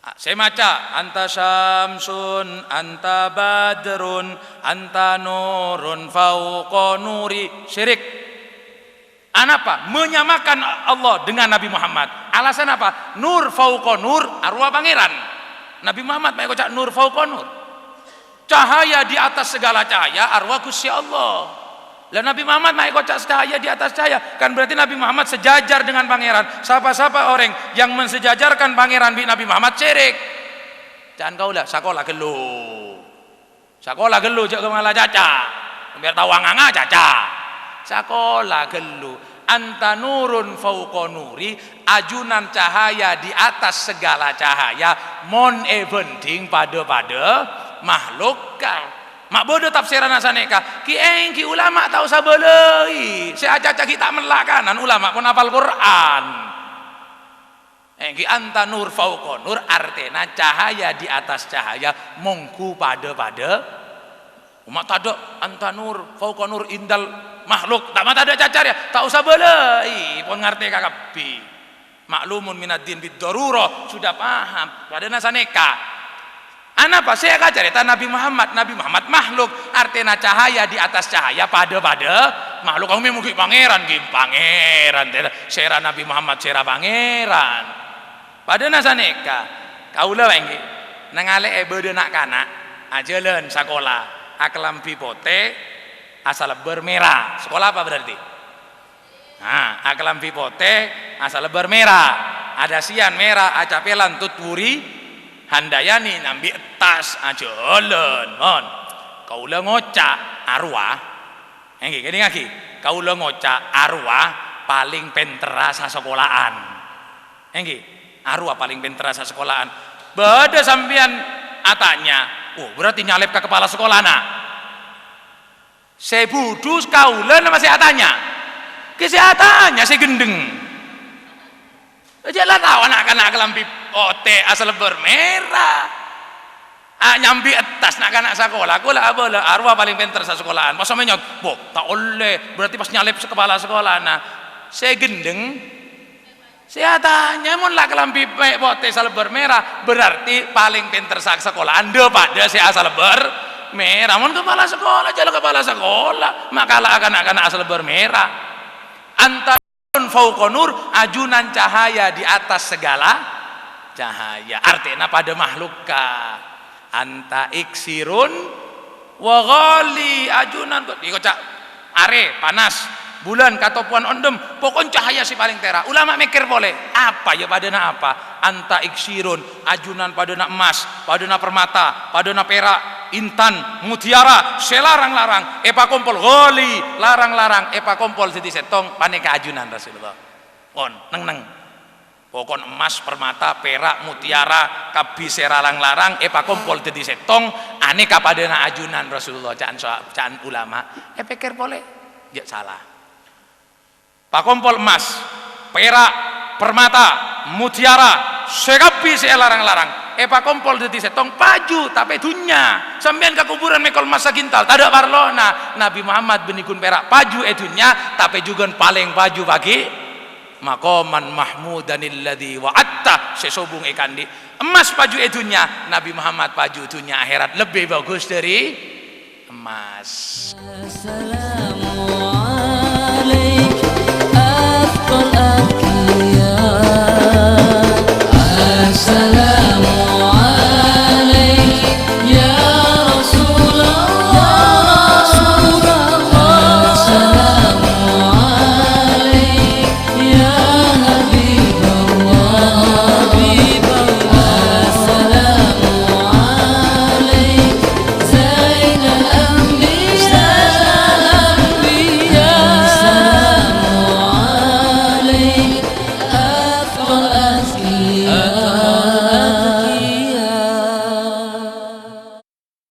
A, sè maca, "Anta syamsun, anta badrun, anta nurun fauqa nuri," syirik. Anapa? Menyamakan Allah dengan Nabi Muhammad. Alasan apa? Nur fauqa nur, arowa Pangèran. Nabi Muhammad ma' èkoca' nur fauqa nur. Cahaya di atas segala cahaya, arowa Ghustè Allah. Lah, Nabi Muhammad ma' èkoca' cahaya di atas cahaya. Kan berarti Nabi Muhammad sejajar dengan Pangèran. Sapa-sapa orèng yang mensejajarkan Pangèran bi' Nabi Muhammad, syirik. Can kaulâ, sakola ghâllu. Sakola ghâllu, jhâ' ghâmala caca. Biyâr tao anganga caca. Sakola ghâllu. "Anta nurun fauqa nuri," ajunan cahaya di atas segala cahaya, mon èbhândhing padâ-padâ makhlukka. Ma' bâdâ tafsiranna sanèka, ghi' èngghi ulama ta' osa bâlâi, sè acaca ghi' ta' mella' kanan, ulama pon apal Qur'an. Èngghi, "Anta nur fauqa nur," artèna cahaya di atas cahaya, mongghu padâ-padâ. Omma' tadâ', "Anta nur fauqa nur indal makhluk," ta' ma' tadâ' cacarè, ta' osa bâlâi, pon ngartè kakabbhi. Ma'lumun minad din bid darurah, sudah paham. Padâna sanèka. Anapa sè èkacarèta Nabi Muhammad? Nabi Muhammad makhluk, artèna cahaya di atas cahaya, padâ-padâ makhluk. Kamu mungkin Pangèran, ghi Pangèran, sèra Nabi Muhammad, sèra Pangèran. Padâna sanèka, kaulâ, èngghi, nangalè'è bâdâ na'-kana', ajhâlân sakola, akalambhi potè, asalebbâr mèra. Sakola apa berarti? Nah, akalambhi potè, asalebbâr mèra. Adhâsiyan mèra, acapèlan tutwuri, handayani nambi' ettas, ajhâlân, mon. Kaulâ ngoca', arowa. Èngghi, kèdingngaghi. Kaulâ ngoca', arowa palèng pènterra sasakola'an. Èngghi, arowa palèng pènterra sasakola'an. Bâdâ sampèyan atanya, "Oh, berarti nyalèp ka kepala sekolana." Sè budhu kaulâ napa sè atanya? Ghi sè atanya sè ghendheng. Jhâ' la tao na'-kana' akalambhi potè asalebbâr mèra. A, nyambi ettas na'-kana' sakola. Kaulâ abâlâ, arowa palèng pènter sasakola'an. Pas sampèyan nyaot, "Bo, ta' ollè. Berarti pas nyalèp sa kepala sekolana." Sè ghendheng. Sè atanya, mon la kalambhi mè' potè salebbâr mèra, berarti palèng pènter sa-, sakola'an dâ-padâ sè asalebbâr mèra. Mon kepala sekolah, jhâ' la kepala sekolah, ma' kala'a na'-kana' asalebbâr mèra. Anta nurun fauqa nur, ajunan cahaya di atas segala cahaya. Artèna padâ makhlukka. Anta iksirun wa ghali, ajunan kok dikoca' arè, panas, bulân, katopowan ondhem, pokon cahaya sè palèng tèra. Ulama mèkkèr polè, apa ya padâna apa? Anta iksirun, ajunan padâna emmas, padâna permata, padâna pèra', intan, mutiara, sè larang-larang èpakompol, ghali, larang-larang èpakompol dhâddhi sèttong, panèka ajunan Rasulullah. Pon, neng-neng. Pokon emmas, permata, pèra', mutiara, kabbhi sè larang-larang èpakompol dhâddhi sèttong, anèka padâna ajunan Rasulullah, ca'an sa-, ca'an ulama. Èpèkkèr polè, jhâ' sala. Pakompol emmas, pèra', permata, mutiara, sè kabbhi sè larang-larang, èpakompol dhâddhi sèttong, paju, tapè dhunnya. Sampèyan ka kuburân mèkol emmas sagintal, tadâ' parlona. Nabi Muhammad bânnè ghun pèra' paju è dhunnya, tapè jhughân palèng paju bâgi. Maqaman mahmudanilladzi wa'adta, sè sobung èkaandi'. Emmas paju è dhunnya, Nabi Muhammad paju dhunnya akhèrat lebbi bhâghus dhâri emmas. Assalamu alaik, afdal